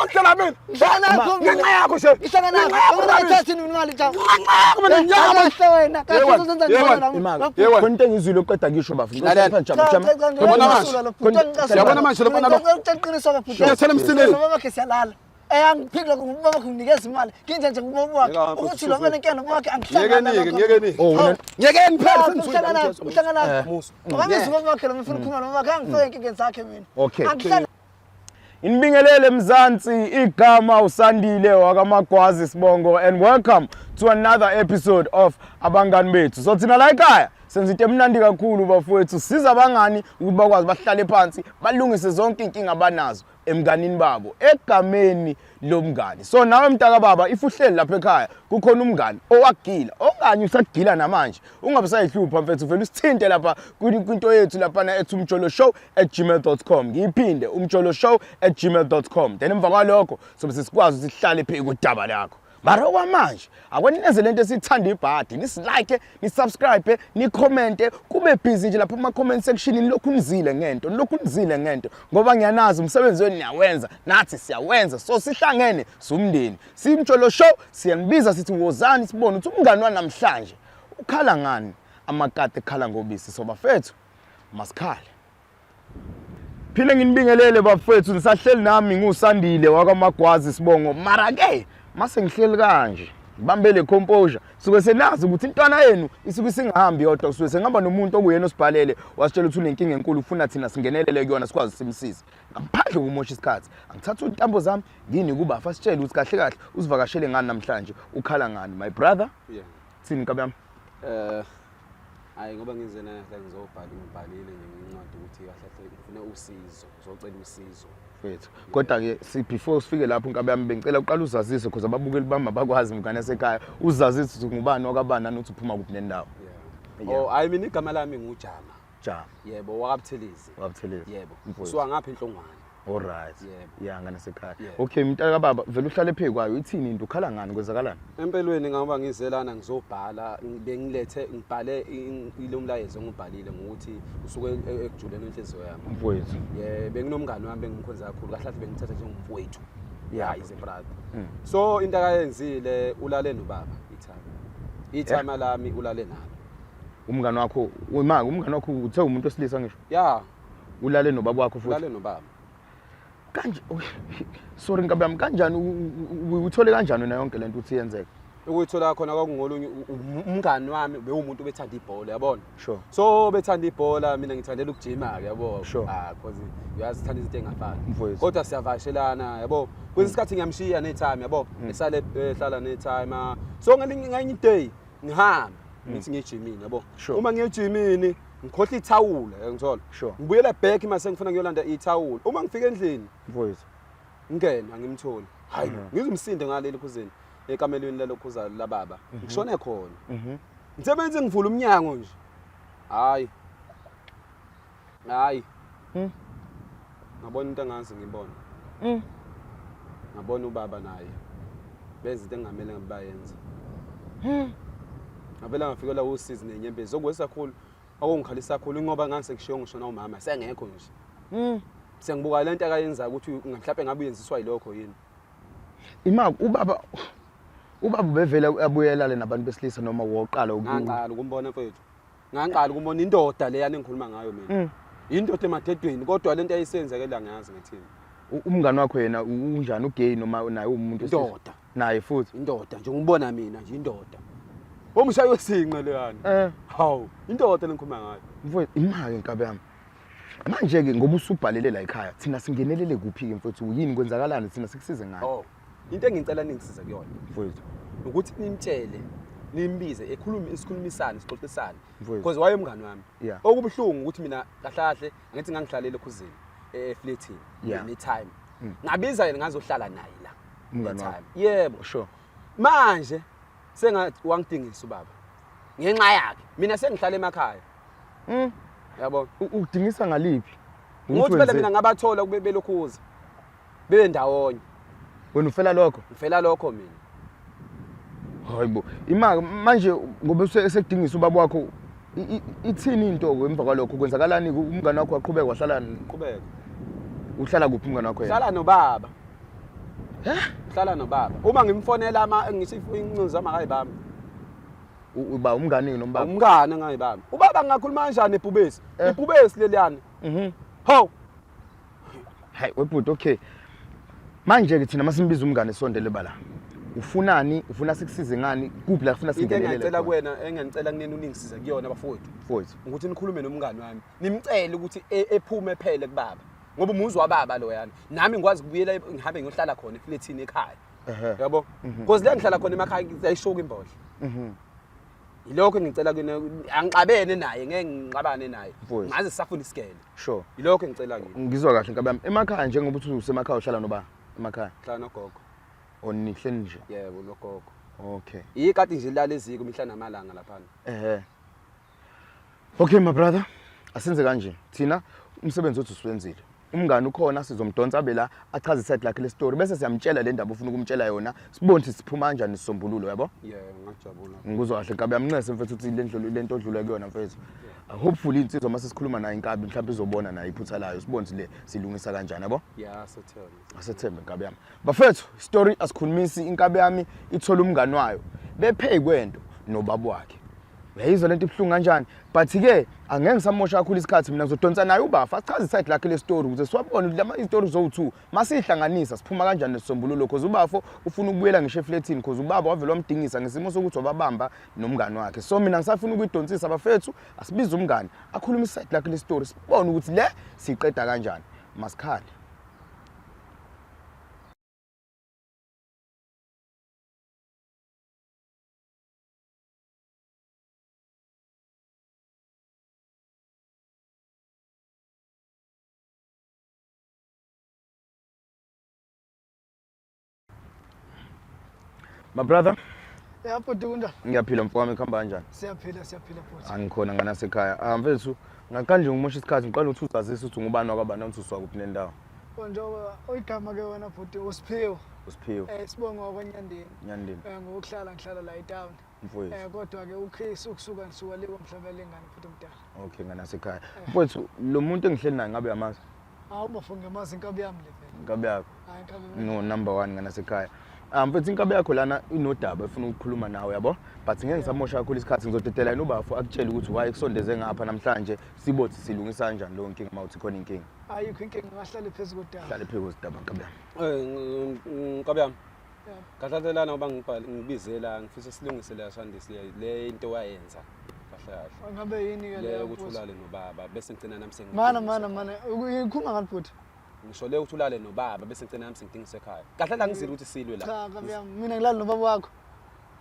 Ngizokutshela mina. Ngihlangana nakho mina. Ngenxa yakho nje. Ngihlangana nakho. Ngenxa yakho, Ungayithathi mina imali cha. Ngenxa yakho mina ngiyama. Kahle wena. Kahle Yebo, uzozenza yebo. ngcono la. Imali. Yebo. Khona into engizwile oqeda ngisho bafo. Lalela. Ngicela jama jama. Yabona manje? Yabona manje lo mfana lo? Qiniso ke bhuti. Ngiyethela emsileni. Baba wakhe siyalala. Eh angiphiki lokho ubaba wakhe nginikeza imali. Nginje nje ngubaba wakhe. Yeka, Ukuthi lo mfana inkinga nobaba wakhe angihlangana. Ngiyekeni-ke, ngiyekeni. Oh, wena Ngiyekeni phela Uhlangana uhlangana. Musa. Ungangizwa ubaba wakhe lo mfuna ukukhuluma nobaba wakhe angifake enkingeni zakhe mina. Okay. Angihlangana Inibingelele Mzansi, igama uSandile wakaMagwazi Sibongo and welcome to another episode of Abangani Bethu. So thina la ekhaya senza into emnandi kakhulu bafowethu, siza abangani ukuthi bakwazi bahlale phansi balungise zonke inkinga abanazo emnganini babo egameni lomngani. So nawe mntaka baba, if uhleli lapha ekhaya kukhona umngani owagila okanye usagila namanje, ungabe sayihlupha mfethu, vele usithinte lapha kwinto yethu laphana ethi umjoloshow@gmail.com. Ngiyiphinde, umjoloshow@gmail.com. Then emva kwalokho sobe sesikwazi ukuthi sihlale phezu kodaba lakho. Mara okwamanje akweneze lento esithanda ibhadi, nisilike, nisubscribe, nicommente, kube busy nje lapha kuma comment section, nilokhu nizile ngento, nilokhu nizile ngento, ngoba ngiyanazi umsebenzi wenu niyawenza, nathi siyawenza. So sihlangene sumndeni, Simjolo Show, siyanibiza sithi wozani sibone ukuthi umngani wanamhlanje ukhala ngani, amakati ekhala ngobisi. So bafethu, masikhale. Phinde nginibingelele bafethu, nisahleli nami nguSandile wakwaMagwazi Sibongo. Mara ke mase ngihleli kanje ngibambe le composure, suke senazi ukuthi intwana yenu isuke isingahambi yodwa, suke sengihamba nomuntu okuyena osibhalele wasitshela ukuthi unenkinga enkulu, ufuna thina singenelele kuyona sikwazi simsize. Ngaphandle kokumosha isikhathi, angithatha intambo zami ngini kuba asitshele ukuthi kahle kahle uzivakashele ngani namhlanje, ukhala ngani my brother. Thini nkabi yami? Hayi, ngoba ngize nahle ngizobhala, ngibhalile nje incwadi ukuthi kahle kahle ngifuna usizo, ngizocela usizo. Mfethu, kodwa ke si before sifike lapho nkabi yami, bengicela uqala uzazise because ababukeli bami abakwazi mngane yasekhaya, uzazise ukuthi ngubani wakabani nanokuthi uphuma kuphi nendawo. Yeah. Oh, hayi, mina igama lami nguJama. Jama. Yebo, wakaButhelezi. WaButhelezi. Yebo. Mfowethu. Suka ngapha enhlongwane. All right. Yebo. Ya, ngane sekhaya. Yebo. Okay, mntaka kababa, vele uhlale phezu kwayo, ithini into, ukhala ngani, kwenzakalani? Empelweni ngoba ngizelana ngizobhala, bengilethe ngibhale ilo mlayezo engibhalile ngokuthi usuke ekujuleni inhliziyo yami. Mfowethu. Yeah, benginomngani wami bengimkhonza kakhulu, kahle kahle bengimthatha njengomfowethu. Yeah, is a brother. So into akayenzile, ulale nobaba ithama. Ithama lami ulale nalo. Umngani wakho, uma umngani wakho uthe umuntu wesilisa ngisho. Yeah. Ulale nobaba wakho futhi. Ulale nobaba. Kanje, sorry nkabi yami, kanjani uthole kanjani wena yonke lento uthi yenzeke? Ukuyithola khona kwakungolunye umngani wami bewumuntu obethanda ibhola, yabona. So bethanda ibhola, mina ngithandela ukujima ke, yabo. Ah, because uyazi thanda izinto engafani. Mfowethu. Kodwa siyavakashelana, yabo. Kwesinye isikhathi ngiyamshiya netime, yabo. Esale ehlala netime. So ngelinye ngenye day ngihamba ngithi ngiyejimini, yabo. Uma ngiyejimini ngikhohle ithawula, ngithola. Ngibuyela back mase ngifuna ngiyolanda ithawula. Uma ngifika endlini, Mfowethu, ngene angimtholi. Hayi, ngizumsinde ngaleli khuzeni ekamelweni lalokhuza lababa. Ngishone khona. Ngithe benze ngivula umnyango nje. Hayi. Hayi. Ngabona into engazi ngibona. Ngabona ubaba naye. Benza into engamele ngabe bayenza. Ngavela ngafikelwa usizi nenyembezi okuwesa kakhulu, okungikhalisa kakhulu ngoba ngase ngishiyo ngisho nomama sengekho nje. Sengibuka lento akayenza ukuthi mhlawumbe ngabe uyenziswa yilokho yini. Ima ubaba ubevele abuyelale nabantu besilisa noma woqala uku Ngaqala ukumbona mfethu. Ngaqala ukumbona indoda leyana engikhuluma ngayo mina. Indoda emadedweni, kodwa lento ayisenzeke la ngiyazi ngithini. Umngani wakho yena unjani, ugay noma naye umuntu wesilisa? Indoda. Naye futhi. Indoda nje ngibona mina nje indoda. Omshayi wesinqe leyana. Hawu, indoda lengikhuluma ngayo. Mfowethu, imali nkabi yami. Manje ke ngoba usubhalele la ekhaya, thina singenelele kuphi ke mfowethu? Yini kwenzakalani, thina sikusize ngani? Oh. Into engicela ningisize kuyona mfowethu ukuthi nimtshele, nimbize, ekhulume, isikhulumisane, sixoxisane. Mfowethu. Because wayemngani wami. Okubuhlungu ukuthi mina kahle kahle angithi ngangihlalele ekhuzini eflatini ne time. Ngabiza yena ngazohlala naye la. Umngani Ne-time. wakho? Yebo. Manje sengathi wangidingisa ubaba. Ngenxa yakhe mina sengihlala emakhaya. Yabo. Udingisa ngaliphi? Ngokuthi phela mina ngabathola kube belokhuza. Bebe ndawonye. Wena ufela lokho? Ngifela lokho mina. Hayibo. Ima manje ngoba esekudingisa ubaba wakho, ithini into emva kwalokho, kwenzakalani? Umngane wakho waqhubeka wahlala? Qhubeka. Uhlala kuphi umngane wakho yena? Uhlala nobaba. Uhlala nobaba. Uma ngimfonela ama ngithi incingo zami akayibambi. Uba umngane nombaba? Umngane angayibambi. Ubaba ngingakhuluma kanjani ebhubesi? Eh. Ibhubesi leliyana. Hawu. Hayi webhuti, okay. Manje ke thina masimbiza umngane sondele bala. Ufunani? Ufuna sikusize ngani? Kuphi la ufuna Into singenelele? engingacela khona? kuwena, engingacela kunini uningisize kuyona bafowethu. Mfowethu. Ukuthi nikhulume nomngane wami. Nimcele ukuthi ephume phele kubaba. Ngoba umuzi wababa loyana. Nami ngikwazi ukubuyela ngihambe ngiyohlala khona eflethini ekhaya. Yabo? Because la ngihlala khona emakhaya ngiyayishuka imbodla. Yilokho engicela kini, angixabene naye, ngeke ngixabane naye. Mfowethu. Ngaze sisafuna isigele. Sure. Yilokho engicela kini. Ngizwa kahle nkabi yami. Emakhaya njengoba uthi usemakhaya uhlala noba emakhaya. Hlala nogogo. Onihle nje. Yebo, nogogo. Okay. Yikati nje lala eziko imihla namalanga laphana. Ehhe. Okay my brother, asenze kanje. Thina umsebenzi wethu siwenzile. Umngane ukhona, sizomdonsa abe la achaze iside lakhe le story bese siyamtshela le ndaba ufuna ukumtshela yona. Sibone ukuthi siphuma kanjani isisombululo, yabo? Yebo, ngajabula. Ngikuzwa kahle nkabi yami, ncese mfethu ukuthi le ndlela lento odlula kuyona mfethu. Hopefully insizwa mase sikhuluma nayo inkabi mhlawumbe izobona nayo iphutha layo, sibone ukuthi le silungisa kanjani, yabo? Ya, sethembe. Asethembe inkabi yami. Bafethu, story asikhulumisi, inkabi yami ithola umngani wayo bephe kwento nobaba wakhe. Uyayizwa lento ibuhlungu kanjani? But ke angeke ngisamosha kakhulu isikhathi, mina ngizodonsa naye ubafa achaze iside lakhe le story ukuze siwabone ukuthi lama izitori zowu2 masihlanganisa siphuma kanjani nesisombululo, because ubafo ufuna ukubuyela ngisho eflatini because ubaba wavele wamdingisa ngesimo sokuthi wababamba nomngani wakhe. So mina ngisafuna ukuyidonsisa bafethu, asibize umngani akhulume iside lakhe le story sibone ukuthi le siqeda kanjani. Masikhale. My brother, Ya bhuti, kunjani? Ngiyaphila mfowami, kuhamba kanjani? Siyaphila, siyaphila bhuti. Angikhona nganasekhaya. Ah mfethu, ngaqala nje ngimosha isikhathi, ngiqala ukuthi uzazise ukuthi ungubani wakabani, ukuthi usuka kuphi nendawo. Njengoba igama ke wena bhuti uSiphiwe. Usiphiwe. Sibongo wakwaNyandeni. Nyandeni. Ngokuhlala ngihlala la etown. Mfowethu. Kodwa ke uChris ukusuka ngisuka le kwamhlaba lengane bhuti omdala. Okay nganasekhaya. Mfowethu, lo muntu engihleli naye ngabe uyamazi? Hawu bafo, ngiyamazi, inkabi yami le vele. Inkabi yakho. Hayi inkabi yami. No number 1 nganasekhaya. Ah mfethu, inkabi yakho lana inodaba efuna ukukhuluma nawe, yabo? But ngeke ngisamosha kakhulu isikhathi, ngizodedela yena ubafo akutshele ukuthi why kusondeze ngapha namhlanje, sibothi silungisa kanjani leyo nkinga uma uthi khona inkinga. Ayikho inkinga, ngahlale phezu kodaba. Hlale phezu kodaba nkabi yami. Nkabi yami. Yebo. Kahle lana ngoba ngibhale ngibizela ngifisa silungise la Shandisi le into wayenza. Kahle kahle. Ngabe yini ke Le leyo? ukuthi Bhuti? ulale nobaba bese ngicina nami sengidingisa Mana mana ekhaya. mana, uyikhuluma ngani bhuti? Ngisho le ukuthi ulale nobaba bese ngicina nami sengidingisa ekhaya. Kahle la ngizile ukuthi silwe la. Cha nkabi yami, mina ngilala nobaba wakho.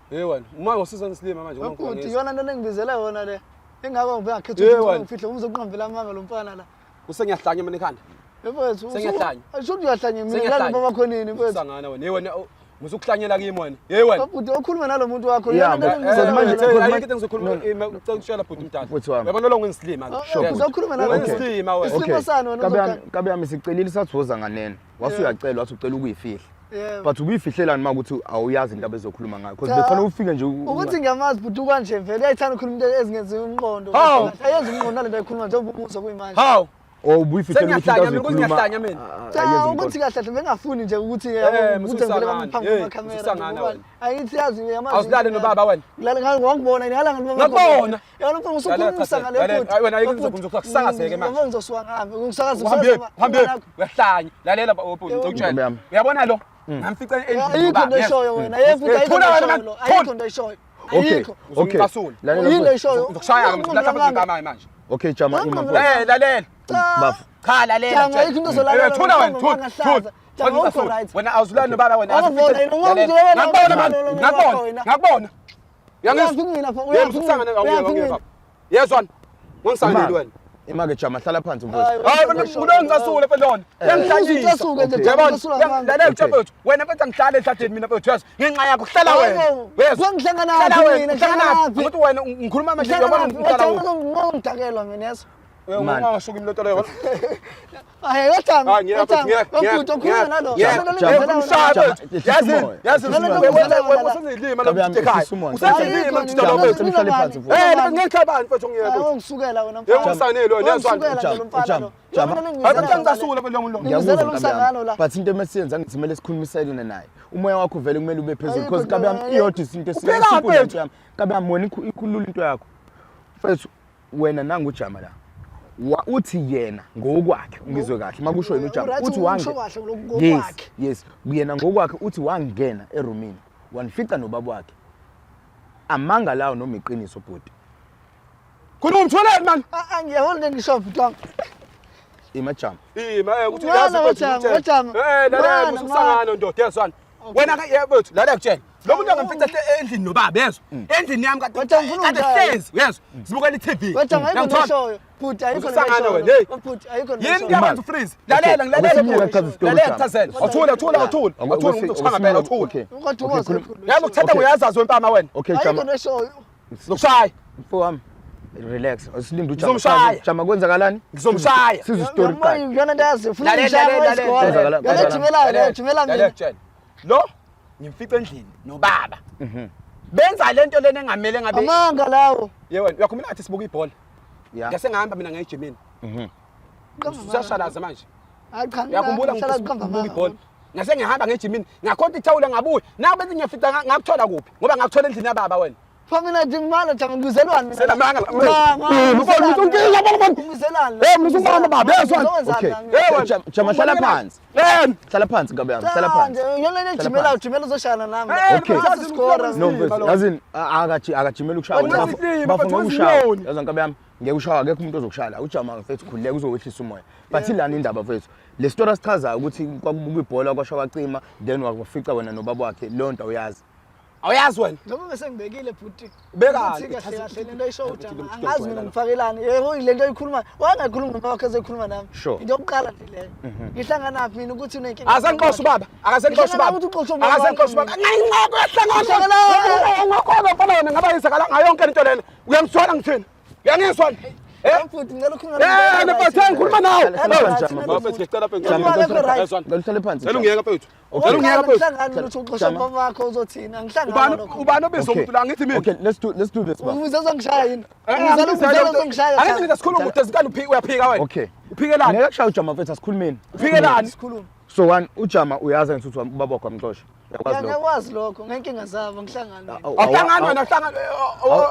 Hey wena, uma usiza ngisilima manje ngoba Bhuti, ngizwa. iyona nto engibizela yona le. Ingakho ngibengakhetha Hey, ukuthi wena. ngifihle umzoqambela amanga lo mfana la. Usengiyahlanya mina ekhanda. Mfethu, Sengiyahlanya. Asho ukuthi uyahlanya, mina ngilala nobaba wakho nini mfethu? Sangana wena. Hey wena, musukuhlanyela kimi wena. Hey wena. Bhuti, okhuluma nalo muntu wakho. Yeah, Iyona nto but- engibizela because manje- yona. because Ayikho manje- into engizokhuluma, No. ngicela ukutshela bhuti mdala. Mfowethu wami. Uyabona lo ngisilima ke. Sure, Uzokhuluma nalo Okay. muntu. Ungisilima wena. Isilima sani wena Nkabi yami, uzokha- nkabi yami sicelile sathi woza nganeno. Wase Yeah. uyacela wathi ucela ukuyifihla. Yebo. But ubuyifihlelani uma ukuthi awuyazi into abezokhuluma ngayo? Because Cha. bekufanele ufike nje Ukuthi ngiyamazi bhuti kanje vele uyayithanda ukukhuluma into ezingenziwa umqondo. Hawu. Ayenza umqondo nalento ayikhuluma njengoba umuzwa kuyimanje. Hawu. Or ubuyifihlela ukuthi into Sengiyahlanya mina, ukuthi azoyikhuluma. ngiyahlanya mina. Cha, ayenze umqondo. ukuthi kahle kahle bengafuni nje ukuthi Eh, yabo ukuthi musukusangana. ngivele bami phambi Hey, kwamakhamera. musukusangana wena. Angithi yazi ngiyamazi. Awusilale nobaba wena? Ngilale ngale ngangibona ngilala nobaba. Ngakubona. Yabona mfana usukhuluma usangane Lalela, futhi. hayi wena, ayikho into ngizokusakazeke manje. Ngoba ngizosuka ngihambe, ngikusakaza Uhambe, uhambe. Uyahlanya. Lalela bhuti, ngizokutshela. Ntombi yami. Uyabona lo? Ngamfica endlini. Ayikho nobaba, into yes. eshoyo wena. Yebo futhi ayikho Thula into wena man. eshoyo lo. Ayikho into eshoyo. Okay. Ayikho. Okay. Uzongicasula. Lalela Yini mfowethu. eshoyo? Ngizokushaya ngilahla phansi ngegama manje. Okay, jama ima Ngangibona. mfowethu. Eh, lalela. Cha. Bafo. Cha, lalela. Cha, ayikho into ozolalela Eh, Thula wena, wena, thula. ungahlaza. Cha, Thula. awukho right. Wena awuzulani nobaba wena. Awubona yena, Lalela. ungumntu wena, Ngakubona man. ungumntu wena, Ngakubona. wena. Ngakubona. Uyangizwa? Uyafika mina pha, Yebo, uyafika usukusangana mina, awuye uyafika awuye mina. baba. Yezwana. Ngongisanganeli wena. Ima-ke jama, hlala phansi mfowethu. Hayi wena ulongicasula mfethu lona. Uyangihlanyisa. Usucasuke nje, Okay. Yabona? ucasula ngamanga. Lalela Okay. mfethu. Wena mfethu angihlale ehlathini mina mfethu yazi. Ngenxa yakho hlala wena. Uyezwa? Wangihlangana Hlala phi wena. mina? Uhlangana Ngihlangana phi? phi? Ukuthi wena ngikhuluma manje uyabona ngihlala Ngihlangana ngidakela mina yeso. Man. Ungasho kimi lento leyo. Hayi wethanga. Hayi ngiyapha Wethanga. Webhuti okhuluma nalo. Yazi yazi usezilima lo mthetho ekhaya. Usezilima mthetho lo mfethu. Uhlale phansi mfowethu. Eh ngeke bani mfethu ngiyeke. Awungisukela wena mfana. Yebo usanele wena Awungisukela yezwa. nje lo mfana lo. Jama, Yabona Hayi ngizela mfethu ngisasula phela lo muntu. Ngiyakuzwa Ngiyakuzwa lo msangano la. But into emesiyenza ngithi kumele sikhulumisane naye. Umoya wakho vele kumele ube phezulu Ayikho because into kabe yami leyo. iyodwa isinto Uphela esimple mfethu. into yami. Kabe yami wena ikhulula into yakho. Mfethu wena nangu ujama la. Uthi yena ngokwakhe ungizwe kahle makusho yena ujama Uright, uthi usho wange kahle lokhu Yes, ngokwakhe. yes yena ngokwakhe uthi wangena erumini wanifica nobaba wakhe. Amanga lawo noma iqiniso bhuti. Khuluma umtholeni man. Angiyabona le ngisho bhuti wami. Imajama. Ima ukuthi Mwana, uyazi mfethu. wejama, ngikutshele. wejama. Eh lalela Mwana, ususangano ndoda yezwana. Wena ke yebo mfethu lalela kutshela. Lo muntu angamfica endlini nobaba yezwa. Endlini yami kade Wejama, ngifuna kade ungishaya. hlezi yezwa. Sibukela i-TV. Wejama ayikho Uyangithola? neshoyo. Bhuti ayikho Ususangana wena, neshoyo. hey. Bhuti ayikho Yini neshoyo. kuyakwenza ufreeze? Lalela ngilalela. Awusinika chaza isitori Lalela Jama. chazela. Awuthule awuthule awuthule. Awuthule umuntu ukushaya ngempela awuthule. Okay. Kodwa Okay, ukwazi khuluma. ukukhuluma. Yazi ukuthatha Okay. ngoyazazi wempama wena. Okay, Ayikho Jama. neshoyo. Ngizokushaya. Mfo wami. Relax. Asilinde ujama. Ngizomshaya. Jama kwenzakalani? Ngizomshaya. Sizwe isitori kuqala. Yona into yazi ufuna Lalela, ungishaya lalela, isikole. lalela. Yona ejimelayo leyo jimela Lalela mina. kutshela. Lo ngimfica endlini nobaba. Benza lento lena engamele ngabe. Amanga lawo. Yebo wena uyakhumbula ngathi sibuka ibhola. Yeah. Ngase ngihamba mina ngayijimini. Usashalaza manje. Hayi cha. Uyakhumbula ngihlala ngibuka kuqamba amanga. ibhola. Ngase ngihamba ngejimini ngakhonta ithawula ngabuya. Nawe bese ngiyafica ngakuthola kuphi? Ngoba ngakuthola endlini yababa wena. Pha mina nje ngimala jama ngibizelwani mina. Senamanga la. Mfowethu unkinga, baba, baba. Ngibizelani. Eh, mfowethu, ungibamba, baba, yezwa. Okay. Hey, wena. Jama hlala phansi. Eh, Hlala phansi nkabi yami. Hlala phansi. Yona le jimela ujimela uzoshayana nami. Eh, Okay. Nazi isikora. No mfethu, yazini akajimela ukushaya. Wena Bafo- uyisilima, Bafo mfethu, ngeke ushawe. uyiziloni. Yazi nkabi yami, ngeke ushawe akekho umuntu ozokushaya la. Ujama mfethu khululeka uzowehlisa umoya. But ilana indaba mfethu. Le story asichazayo ukuthi kwakubukwa ibhola kwasha kwacima then wakufica wena nobaba wakhe leyo nto awuyazi. Awuyazi wena. Njengoba bese ngibekile bhuti. Bekani? Ukuthi kahle kahle lento ayisho ujama. Ukuthi Angazi mina ngifakelani. Yebo le nto ayikhuluma. Wangayikhuluma noma wakhe ezoyikhuluma nami. Sure. Into yokuqala nje leyo. Ngihlanganaphi mina ukuthi unenkinga. Akasenxosha ubaba. Akasenxosha ubaba. Ukuthi uxoshe ubaba Akasenxosha ubaba. wakho Ngayinqaba uyahlangana. Uhlangana. Ungakhona mfana wena ngaba yizakala ngayo yonke into lena. Uyangizwana ngithini? Uyangizwa? Eh? Mfuthu ngicela ukhuluma Eh, mfethu ngikhuluma nawe. Hlala phansi, Jama. Baba mfethu ngicela mfethu. Jama, Ubaba akho right. Ngicela uhlale phansi. Cela Jama. ungiyeka mfethu. Okay. Cela ungiyeka mfethu. Ngihlangana ukuthi uxosha Jama. ubaba wakho uzothini. Angihlangani Ubani nalokho. ubani obiza Okay. umuntu la ngithi mina. Okay, let's do this baba. Ubuze uzongishaya yini? Uzela uzela uzongishaya. Angithi ngithi sikhuluma ukuthi ezinkani uyaphika wena. Okay. Uphikelani? Ngeke kushaya ujama mfethu asikhulumeni. Uphikelani? Sikhuluma. So one ujama uyazi ngithi uthi ubaba wakho amxosha. Uyakwazi lokho. Ngiyakwazi lokho ngenkinga zabo ngihlangana. mina. Awuhlangani wena uhlangana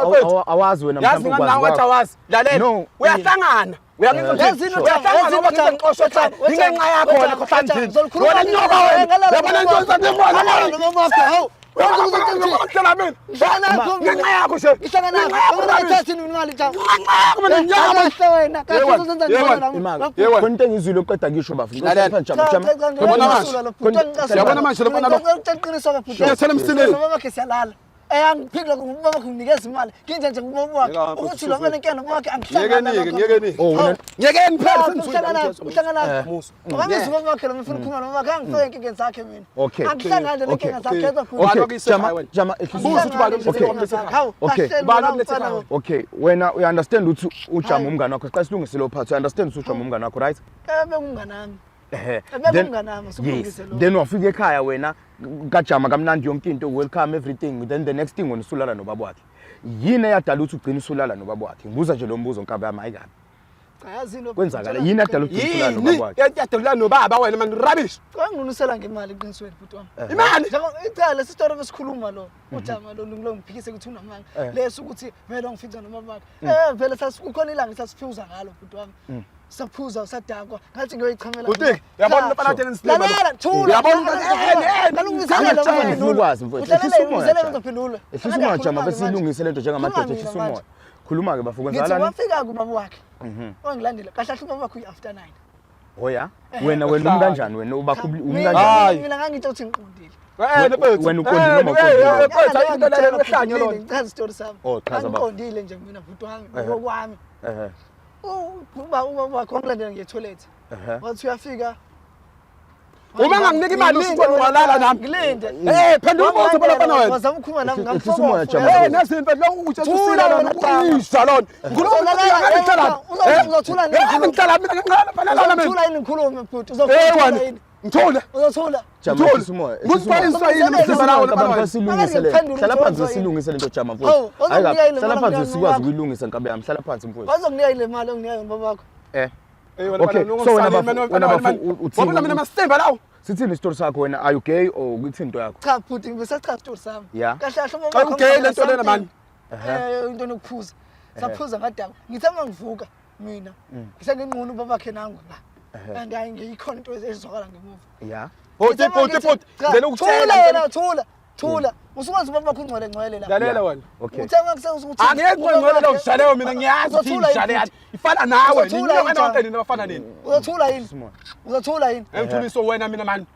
mfethu. Awazi wena Yazi mhlawumbe ngani nawe ukwazi wathi awazi. Lalela. No. Uyahlangana. Uyangizwa nje? Yazini uJama, Uyahlangana yazini ngoba uJama, ngixoshe ekhaya. uJama, Ingenxa yakho uJama, wena khohlani uJama, ndini. uzolikhuluma Wena nini? nyoka wena. Ngalala Uyabona into nobaba enza wakho. Ngalala nobaba wakho, hawu. Wenza ukuthi uthini? Ngihlela mina. Ngihlangana nakho mina. Ngenxa yakho nje. Ngihlangana Ngenxa nakho. yakho Wena rubbish. uyayithatha yini imali Jama? Ngenxa yakho mina nyama. Kahle wena. Kahle Yebo, uzozenza yebo. ngcono nami. Imaka. Yebo. Khona into engizwile oqeda ngisho bafo. Ngicela Lalela. uhlale phansi, Jama. Cha, Jama. cha, cha, Yabona manje? ngiyacasula lo bhuti, ngiyacasula. Yabona manje lo mfana lo? Ngicela iqiniso ke bhuti. Ngiyethela emsileni. Nobaba wakhe siyalala. Angiphiki lokho ubaba wakhe unginikeza imali. Nginje nje ngubaba wakhe. Yeka, mfethu, Ukuthi lo mfana inkinga nobaba wakhe angihlangani. Ngiyekeni-ke, ngiyekeni-ke. Oh, wena Ngiyekeni phela Uhlangana uhlangana. Musa. Angizi ubaba wakhe lo ngifuna ukukhuluma nobaba wakhe angifake enkingeni zakhe mina. Okay. Angihlangani Okay. nenkinga zakhe yezwa bhuti. Ubani Okay, okuyise ekhaya Jama, wena? Jama, ehlisa Buza ukuthi ubani Okay. okulethe ekhaya. Hawu, Okay. kahleni Ubani lo okulethe mfana ekhaya? lo. Okay, wena uya understand ukuthi ujama Hayi. umngane wakho. Siqale silungise lo part. Uya understand ukuthi ujama umngane wakho, right? Ebengumngane wami. Ehhe. Ebengumngane wami, Yes. sikulungise lokho. Then wafika ekhaya wena kajama kamnandi yonke into, welcome everything. Then the next thing wena usulala nobaba wakhe. Yini eyadala ukuthi ugcine usulala nobaba wakhe? Ngibuza nje lo mbuzo nkabi yami hayi kabi. Cha, yazi lo Kwenzakala yini eyadala ukuthi ugcine usulala Yini? nobaba wakhe? Yadalula nobaba wena man rubbish. Wanginunisela ngemali eqinisweni bhuti wami. Imali. Njengoba icala lesi story besikhuluma lo ujama lo lo ngiphikise ukuthi unamanga leso ukuthi vele wangifica nobaba wakhe. Vele sasikukhona ilanga sasiphuza ngalo bhuti wami. Saphuza sadakwa ngathi ngiyoyichamela. Bhuti, uyabona umfana athi engisilima lo? Lalela thula. Uyabona umfana- Ngalungisela Ngifuna ukwazi mfowethu. Ehlisa umoya. Jama. Uzophendula. Ehlisa umoya Jama bese silungise lento njengamadoda ehlisa umoya. Khuluma ke bafo Ngithi kwenzakalani? wafika kubaba wakhe. Wangilandela kahle kahle ubaba wakhe uyi-after 9. Oya. Wena wena umi kanjani wena ubakho umi kanjani? Hayi. Mina ngangitsho ukuthi ngiqondile. Eh, mfethu. Wena uqondile noma uqondile? Mfethu, ayikho into lalela uhlanya lona. Ngichaza isitori sami. Oh, chaza baba. Ngiqondile nje mina bhuti wami ngokwami. Ehhe. Uba ubaba wakhe wangilandela ngiye toilet. Ehhe. Wathi uyafika. Uma nganginika imali Ngilinde usho wena, ungalala nami. Ngilinde. Eh, phendula umbuzo phela mfana wena. Wazama ukukhuluma nami Ehlisa umoya, Jama. Eh, nasimpe lo utshe Thula usila wena, lona Jama. uyisha lona. Ngikhuluma Uzolalela, ngihlala. uzothula nini? Eh, ngihlala mina ngihlala phela lona mina. Uzothula yini ngikhulume bhuti? Eh, Uzothula wena. yini? Ngithule. Uzothula. Jama, Ngithule. ehlisa umoya, ehlisa umoya. Ngizibaliswa yini Ehlisa umzimba lawo Abantu mfana wena? basilungise le. Angeke Hlala phansi ngiphendule silungise lento Jama Hawu, mfowethu. Hayi wazonginika kabi. yini le Hlala mali phansi onginika sikwazi yona? ukuyilungisa nkabi yami. Hlala phansi mfowethu. Wazokunika yini le mali onginika yona babakho? Eh. Eh, wena Okay, mfana, so wena ungakusali, bafo- wena wena bafo, mfana, uthini? Wabona mina amasimba lawo. Sithini isitori sakho wena? Are you gay or kuthini into yakho? Cha bhuti ngibesachaza isitori sami. Yeah. Kahle kahle Cha, ugay le nto lena, man. Eh into nokuphuza. Saphuza ngadakwa. Ngithe uma ngivuka mina ngisenginqunu ubabakhe nangu la. And hayi ngiyikhona into ezwakala ngemuva. Yeah. Bhuti, Ngithe uma bhuti, ngithi- bhuti. Cha, Ngicela ukutshela, Thula ngicela- wena thula. Thula. Usukwazi ubabakho ungcwele ngcwele la. Lalela wena. Okay. Uthe uma kusekuthi Angeke ngcwele lo ujaleyo mina ngiyazi ukuthi Uzothula yini ijale yani. bhuti? Ifana nawe. Uzothula Nina yini, Jama? wonke nina bafana nini. Uzothula yini? Umoya. Uzothula yini? Engithuliso wena mina mani.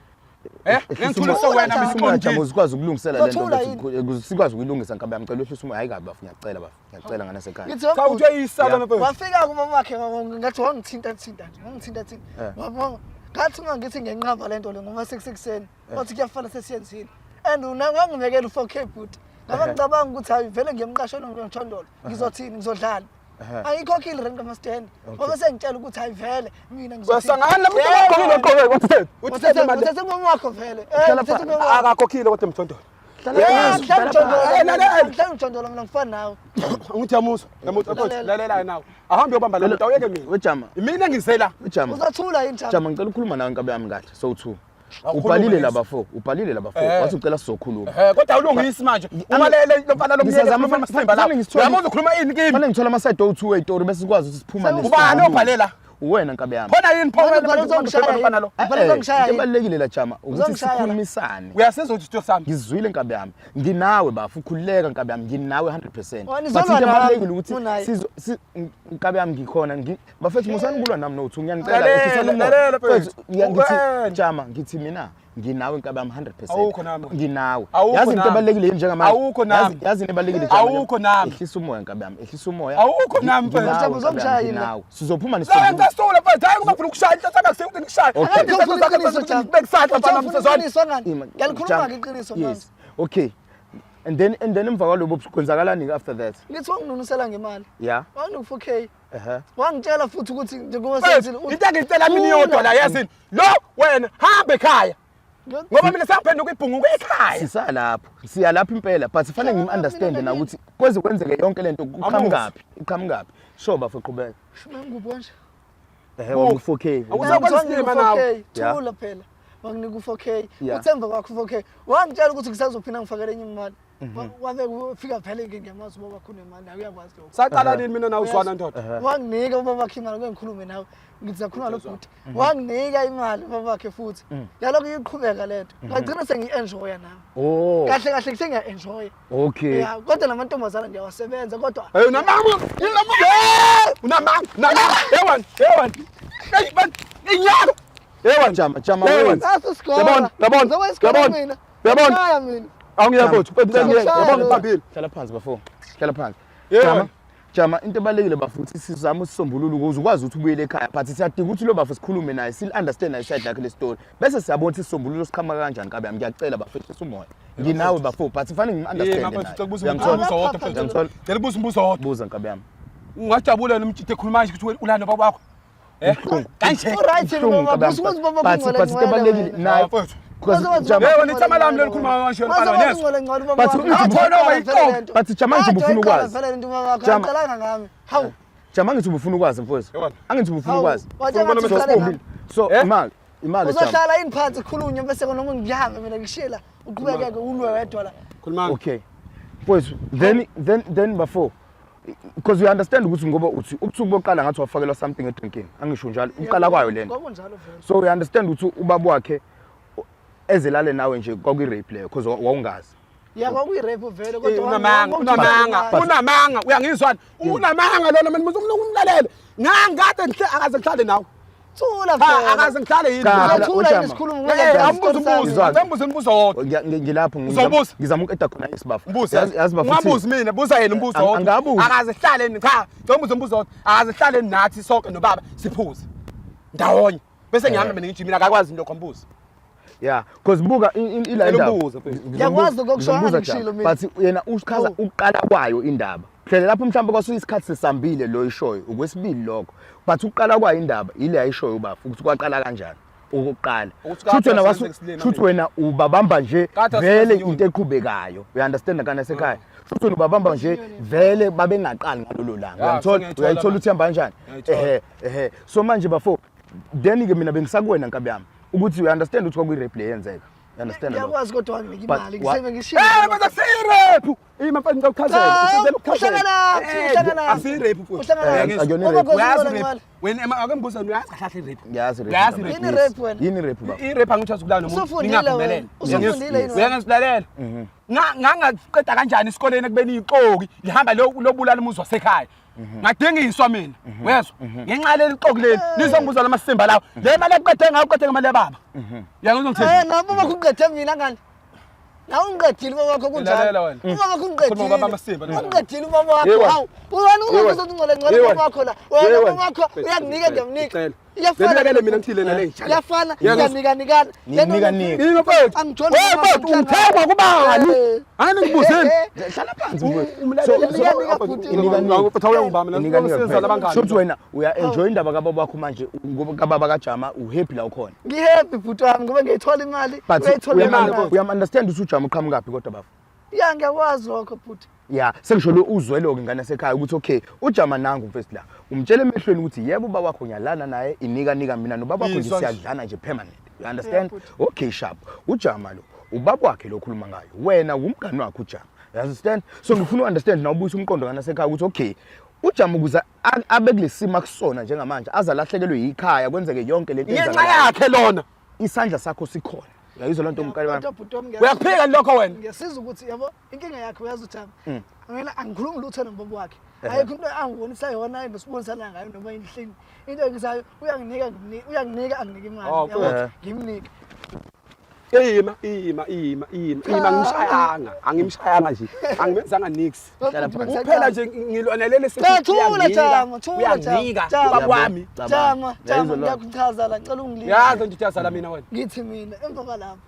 Eh, ngithuliso umoya, wena mina Jama. Umoya Jama qondile. uzikwazi ukulungisela lento Uzothula mfethu, ukuze sikwazi ukuyilungisa nkabi yami. Ngicela uhlise umoya. Hayi kabi bafo, ngiyacela bafo. Ngiyacela ngane sekhaya. Ngithi Cha wabhuti, uthe isala Yeah. mfethu. wafika kubaba wakhe ngathi wangithinta thinta nje wangithinta thinta Eh. Wabona, ngathi uma ngithi ngiyanqaba le nto le ngoba sekusekuseni wathi kuyafana sesiyenzile and wangibekela u-4K bhuti ngoba ngicabanga ukuthi hayi vele ngiyemqasha nomthondolo ngizothini ngizodlala angiyikhokhile rent kamastende ngoba sengitshela ukuthi hayi vele mina Uyasangana la muntu ogqokile ogqoke wathetheni. Uthetheni manje. uthethe kumama wakho vele Hlala uthethe phansi. kumama wakho. Akakhokhile kodwa mthondolo. Eh, angihlali mjondolo Eh, lalela. angihlali mjondolo mina ngifana nawe Ngithi yamuzwa, yamuzwa mfethu. Lalela. Lalela nawe. Ahambe uyobamba la muntu awuyeke mina. Wejama. Mina ngizela. Wejama. uzothula yini Jama? Jama ngicela ukukhuluma nawe nkabi yami kahle. So two. Awukhulume Ubhalile lesi. laba four. Ubhalile laba four. Eh. Wathi ucela sizokhuluma. Eh kodwa awulungisi manje. Umalele lo mfana lo myeke Ngisazama khuluma amasimba la. fanele ngisithole- Uyamuzwa ukhuluma ini kimi? Fanele ngithole ama-side owu-two weyitori bese sikwazi ukuthi siphume Ubani obhalela? Uwena nkabi yami. Khona yini pho Wena wena ubhala manje uzongishaya ubhala mfana lo? yini? Ubhala uzongishaya Into yini? ebalulekile la Jama ukuthi Uzongishaya la. sikhulumisane. Uyasizwa ukuthi isityo sami. Ngizwile nkabi yami. Nginawe bafu ukhululeka nkabi yami nginawe 100%. Wena But izolwa into nami, ebalulekile ukuthi unaye. sizo nkabi yami ngikhona bafethu musani kulwa nami no-two ngiyanicela Lalela, ehlisani umoya. lalela, Mfethu, mfethu. ngithi Wena. Jama ngithi mina nginawe nkabi yami 100%. Awukho nami. Nginawe. Awukho Yazi into nami. ebalulekile yini njengamanje? Awukho nami. Yazi into ebalulekile Jama? Awukho nami. Ehlisa umoya nkabi yami, ehlisa umoya. Awukho nami, mfethu. Nginawe, Jama, nkabi yami, uzongishaya yini la? nginawe. Sizophuma La nesisombululo. ngicasula mfethu, hayi uma ngifuna ukushaya inhloso yakho akusiyo ngikushaya. Okay. Akekho ufuna iqiniso Jama. Bekusatha mfana Uthe ufuna msezwana. iqiniso ngani? Ima- Ngiyalikhuluma Jama. ke iqiniso manje. Yes. Okay. And then emva kwaloko kwenzakalani after that? Ngithi wanginunusela ngemali. Yeah. Wanginika u-4K. Uh-huh. Wangitshela futhi ukuthi njengoba Mfethu, senzile into engiyicela mina iyodwa la yazini. Lo wena hamba ekhaya. Ngoba mina sengiphenduka ibhunguko ekhaya. Sisalapho. Siya lapho impela but fanele ngim-understand mina na ukuthi kweze kwenzeke yonke lento kuqhamukaphi? Iqhamukaphi? Sure bafo qhubeka. Ngubo kanje. Ehe wangu 4K. Awusakwazi isilima nawe. Yeah. Thula phela. Wanginika u-4K. Yeah. Uthemba kwakho u-4K. Wangitshela ukuthi ngisazophinda ngifakele enye imali. Wabe ufika phela ngiyamazi ubaba wakho unemali nawe uyakwazi lokho. Saqala nini mina nawe uzwana ndoda? Wanginika ubaba wakhe imali ngeke ngikhulume nawe. Ngithi zakhuluma lo bhuti. Wanginika imali ubaba wakhe futhi. Yalokho iqhubeka lento. Ngagcina sengiyi-enjoya nami. Oh. Kahle kahle sengiya-enjoya. Okay. Ya, kodwa namantombazana ngiyawasebenza kodwa Hey unamanga, unamanga. Unamanga, unamanga. Hey wena, hey wena. Hey man, inyalo. Hey wena. Jama, Jama Hey, wait. wena. Naso isikole. Yabona, yabona, Ngizoba isikole yabona, mina. yabona. Ngishaya mina. Awungiyeke mfethu, mfethu Jama. ngiyeke. Yabona ngibambile. Hlala phansi bafo. Hlala phansi. Yebo. Jama. Jama into ebalulekile bafo ukuthi sizame isisombululo ukuze ukwazi ukuthi ubuyele ekhaya but siyadinga ukuthi lo bafo sikhulume naye sil understand naye side lakhe le story bese siyabona ukuthi isisombululo siqhamuka kanjani kabi yami ngiyacela bafo ehlisa umoya nginawe bafo but fanele Eh ngim-understand mfethu, naye ngicela ukubuza Uyangithola? umbuzo owodwa mfethu. Uyangithola? Ngicela ukubuza umbuzo owodwa. buza nkabi yami Ungajabula nomjide ekhuluma nje ukuthi ulana baba wakho. Eh? Kanje. U-right yini Buhlungu baba? nkabi yami, Usukuthi baba but but into ebalulekile naye Ah, mfethu. because Jama Yebo, nithama lami lelikhuluma kanje mfana neso. But but Jama ngithi ubufuna ukwazi. Vele lento baba wakho. Jama. Angicalanga ngami. Hawu. Jama ngithi ubufuna ukwazi mfowethu Yabona. angithi ubufuna Hawu. ukwazi Wathe ngathi So, uqale ngami. so Eh? imali imali Jama Uzohlala yini phansi khulunywe bese noma ngihambe mina ngishiye la uqhubekeke ulwe wedwa la. Khuluma. Okay. Mfowethu, then bafo because you understand ukuthi ngoba uthi ubusuku bokuqala ngathi wafakelwa something edrinkini. Angisho njalo, uqala kwayo lento. Kwakunjalo vele. So you understand ukuthi ubaba wakhe ezelale nawe nje kwakuyi rape leyo because wawungazi. Ya kwakuyi-rape vele Eh, kodwa Unamanga, unamanga, unamanga. Uyangizwa? Unamanga lona mina umlalele. Ngangikade ngihle akaze ngihlale nawe. Thula Cha, vele. akaze ngihlale yini. Cha, nawe. Uzothula Ujama. yini sikhulume Eh, ambuza umbuzo, Ngizwa. ambuza umbuzo wodwa. Ngilapho Uzobuza? ngizama ukuqeda khona isibafu. Mbuzo. Yazi bafo. Ungabuzi mina, buza yena umbuzo wodwa. Angabuzi. Akaze sihlale ni cha, ngicela umbuzo umbuzo wodwa. Akaze sihlale nathi sonke nobaba siphuze. Ndawonye. Bese ngihamba mina ngijimina akakwazi into khombuzo. Yeah, because buka ila Ngicela indaba. umbuzo, mfethu. Ngiyakwazi lokho okushoyo, Ngizombuza angikushilo Jama, mina. But yena uchaza Oh. ukuqala kwayo indaba. Phela lapho mhlawumbe kwasuke isikhathi sesambile lo ishoyo okwesibili lokho. But ukuqala kwayo indaba ile ayishoyo ubafo ukuthi kwaqala kanjani okokuqala. Ukuthi Shuthi wena kade wasu asenze shuthi wena ubabamba nje Kade vele asenze into eqhubekayo. You understand kana sekhaya. Shuthi wena ubabamba nje vele babengaqali ngalolo langa. Ya, Uyangithola sengiyayithola uyayithola manje. ukuthi ihamba kanjani? Ngiyayithola. Ehhe ehhe. So manje bafo then ke mina bengisakuwena nkabi yami ukuthi you understand ukuthi kwakuyi-rape le yenzeka. You understand lokho? Ngiyakwazi kodwa wanginika But imali wa- ngisebe ngishilo. Eh manje akusiyi-rape. Ima mfana ngicela ukuchazela. Cha, Ngicela ukuchazela. uhlanganaphi? Eh, Uhlanganaphi? Asiyi-rape mfowethu. Uhlanganaphi? Uyangizwa? Akuyona Uma i-rape. khosi Uyazi ubona i-rape. imali. Wena ema ake ngibuze wena uyazi kahle kahle i-rape. Ngiyazi i-rape Uyazi baba. i-rape. Yini i-rape wena? Yini i-rape baba? I-rape angithathi ukulala nomuntu. Usufundile wena. Ningavumelene. Usufundile yini wena? Uyangisilalela? Ngangaqeda kanjani esikoleni ekubeni ixoki lihamba lobulala umuzi wasekhaya. Ngadingiswa mina. Uyezwa? Ngenxa leli xoki leli nizongibuza lamasimba lawo. Le mali ekuqede ngayo uqede ngemali yababa. Uyangizwa ngithini? Eh nabo bakuqedhe mina ngani? Nawe ungiqedile ubaba wakho kunjalo. Lalela wena. Ubaba wakho Khuluma ngobaba ungiqedile. amasimba, lalela. Ungiqedile ubaba wakho. Yewa. Hawu. Wena Yewa. ungathi ungcole ngcole Yewa. ubaba wakho la. Wena Yewa. ubaba wakho uyanginika ngiyamnika. Ngicela. Iyafana. Lelulekele mina ngithile nale nja. Iyafana Ngiyangizwa. siyanikanikana. Ninika nika. Yini mfethu? Angijoli Hey nobaba mfethu ungithengwa kubani? Eh. Angani ngibuzeni? Hlala phansi mfowethu. Nika bhuti. Inika nika Senza labangani. Shuthi wena uya enjoy indaba kababa wakho manje ngoba kababa kaJama uhappy la ukhona. Ngihappy bhuti wami ngoba ngiyayithola imali. But Uyayithola imali. uyam understand ukuthi uJama uqhamukaphi kodwa bafo. Ya ngiyakwazi lokho bhuti. Ya, sengisho lo uzwelo ke ngane sekhaya ukuthi okay, uJama nangu mfethu la. Umtshela emehlweni ukuthi yebo ubaba wakho ngiyalana naye inika nika mina nobaba wakho nje Izwa nje. siyadlana nje permanent. You understand? Yeah, bhuti. Okay sharp. uJama lo ubaba wakhe lo okhuluma ngayo. Wena umngani wakhe uJama. You understand? So ngifuna uunderstand na ubuyisa umqondo ngane sekhaya ukuthi okay, uJama ukuze abe kulesimo akusona njengamanje azalahlekelwe yikhaya kwenzeke yonke lento Ngenxa eyenzakalayo. yakhe lona. Isandla sakho sikhona. Uyayizwa lento mkali wami? Kodwa bhuti wami Uyakuphika lokho wena. Ngiyasiza ukuthi yabo inkinga yakhe uyazi uJama. Mina angikhulumi lutho nobaba wakhe. Ayikho into angibonisa yona nosibonisana ngayo noma inhlini. Into engizayo uyanginika ngimnika uyanginika anginike imali. Oh, Yabo eh. ngimnike. Ima ima ima ima ima angimshayanga angimshayanga nje angimenzanga nix. Hlala phansi. Kuphela nje ngilwanelele Cha thula Jama, thula Jama. uyanginika Jama. ubaba wami. Jama, Jama Uyayizwa loo nto? ngiyakuchaza la ngicela ungilinde. Yazi nje uyazala mina wena. Ngithi mina emva kwalapho.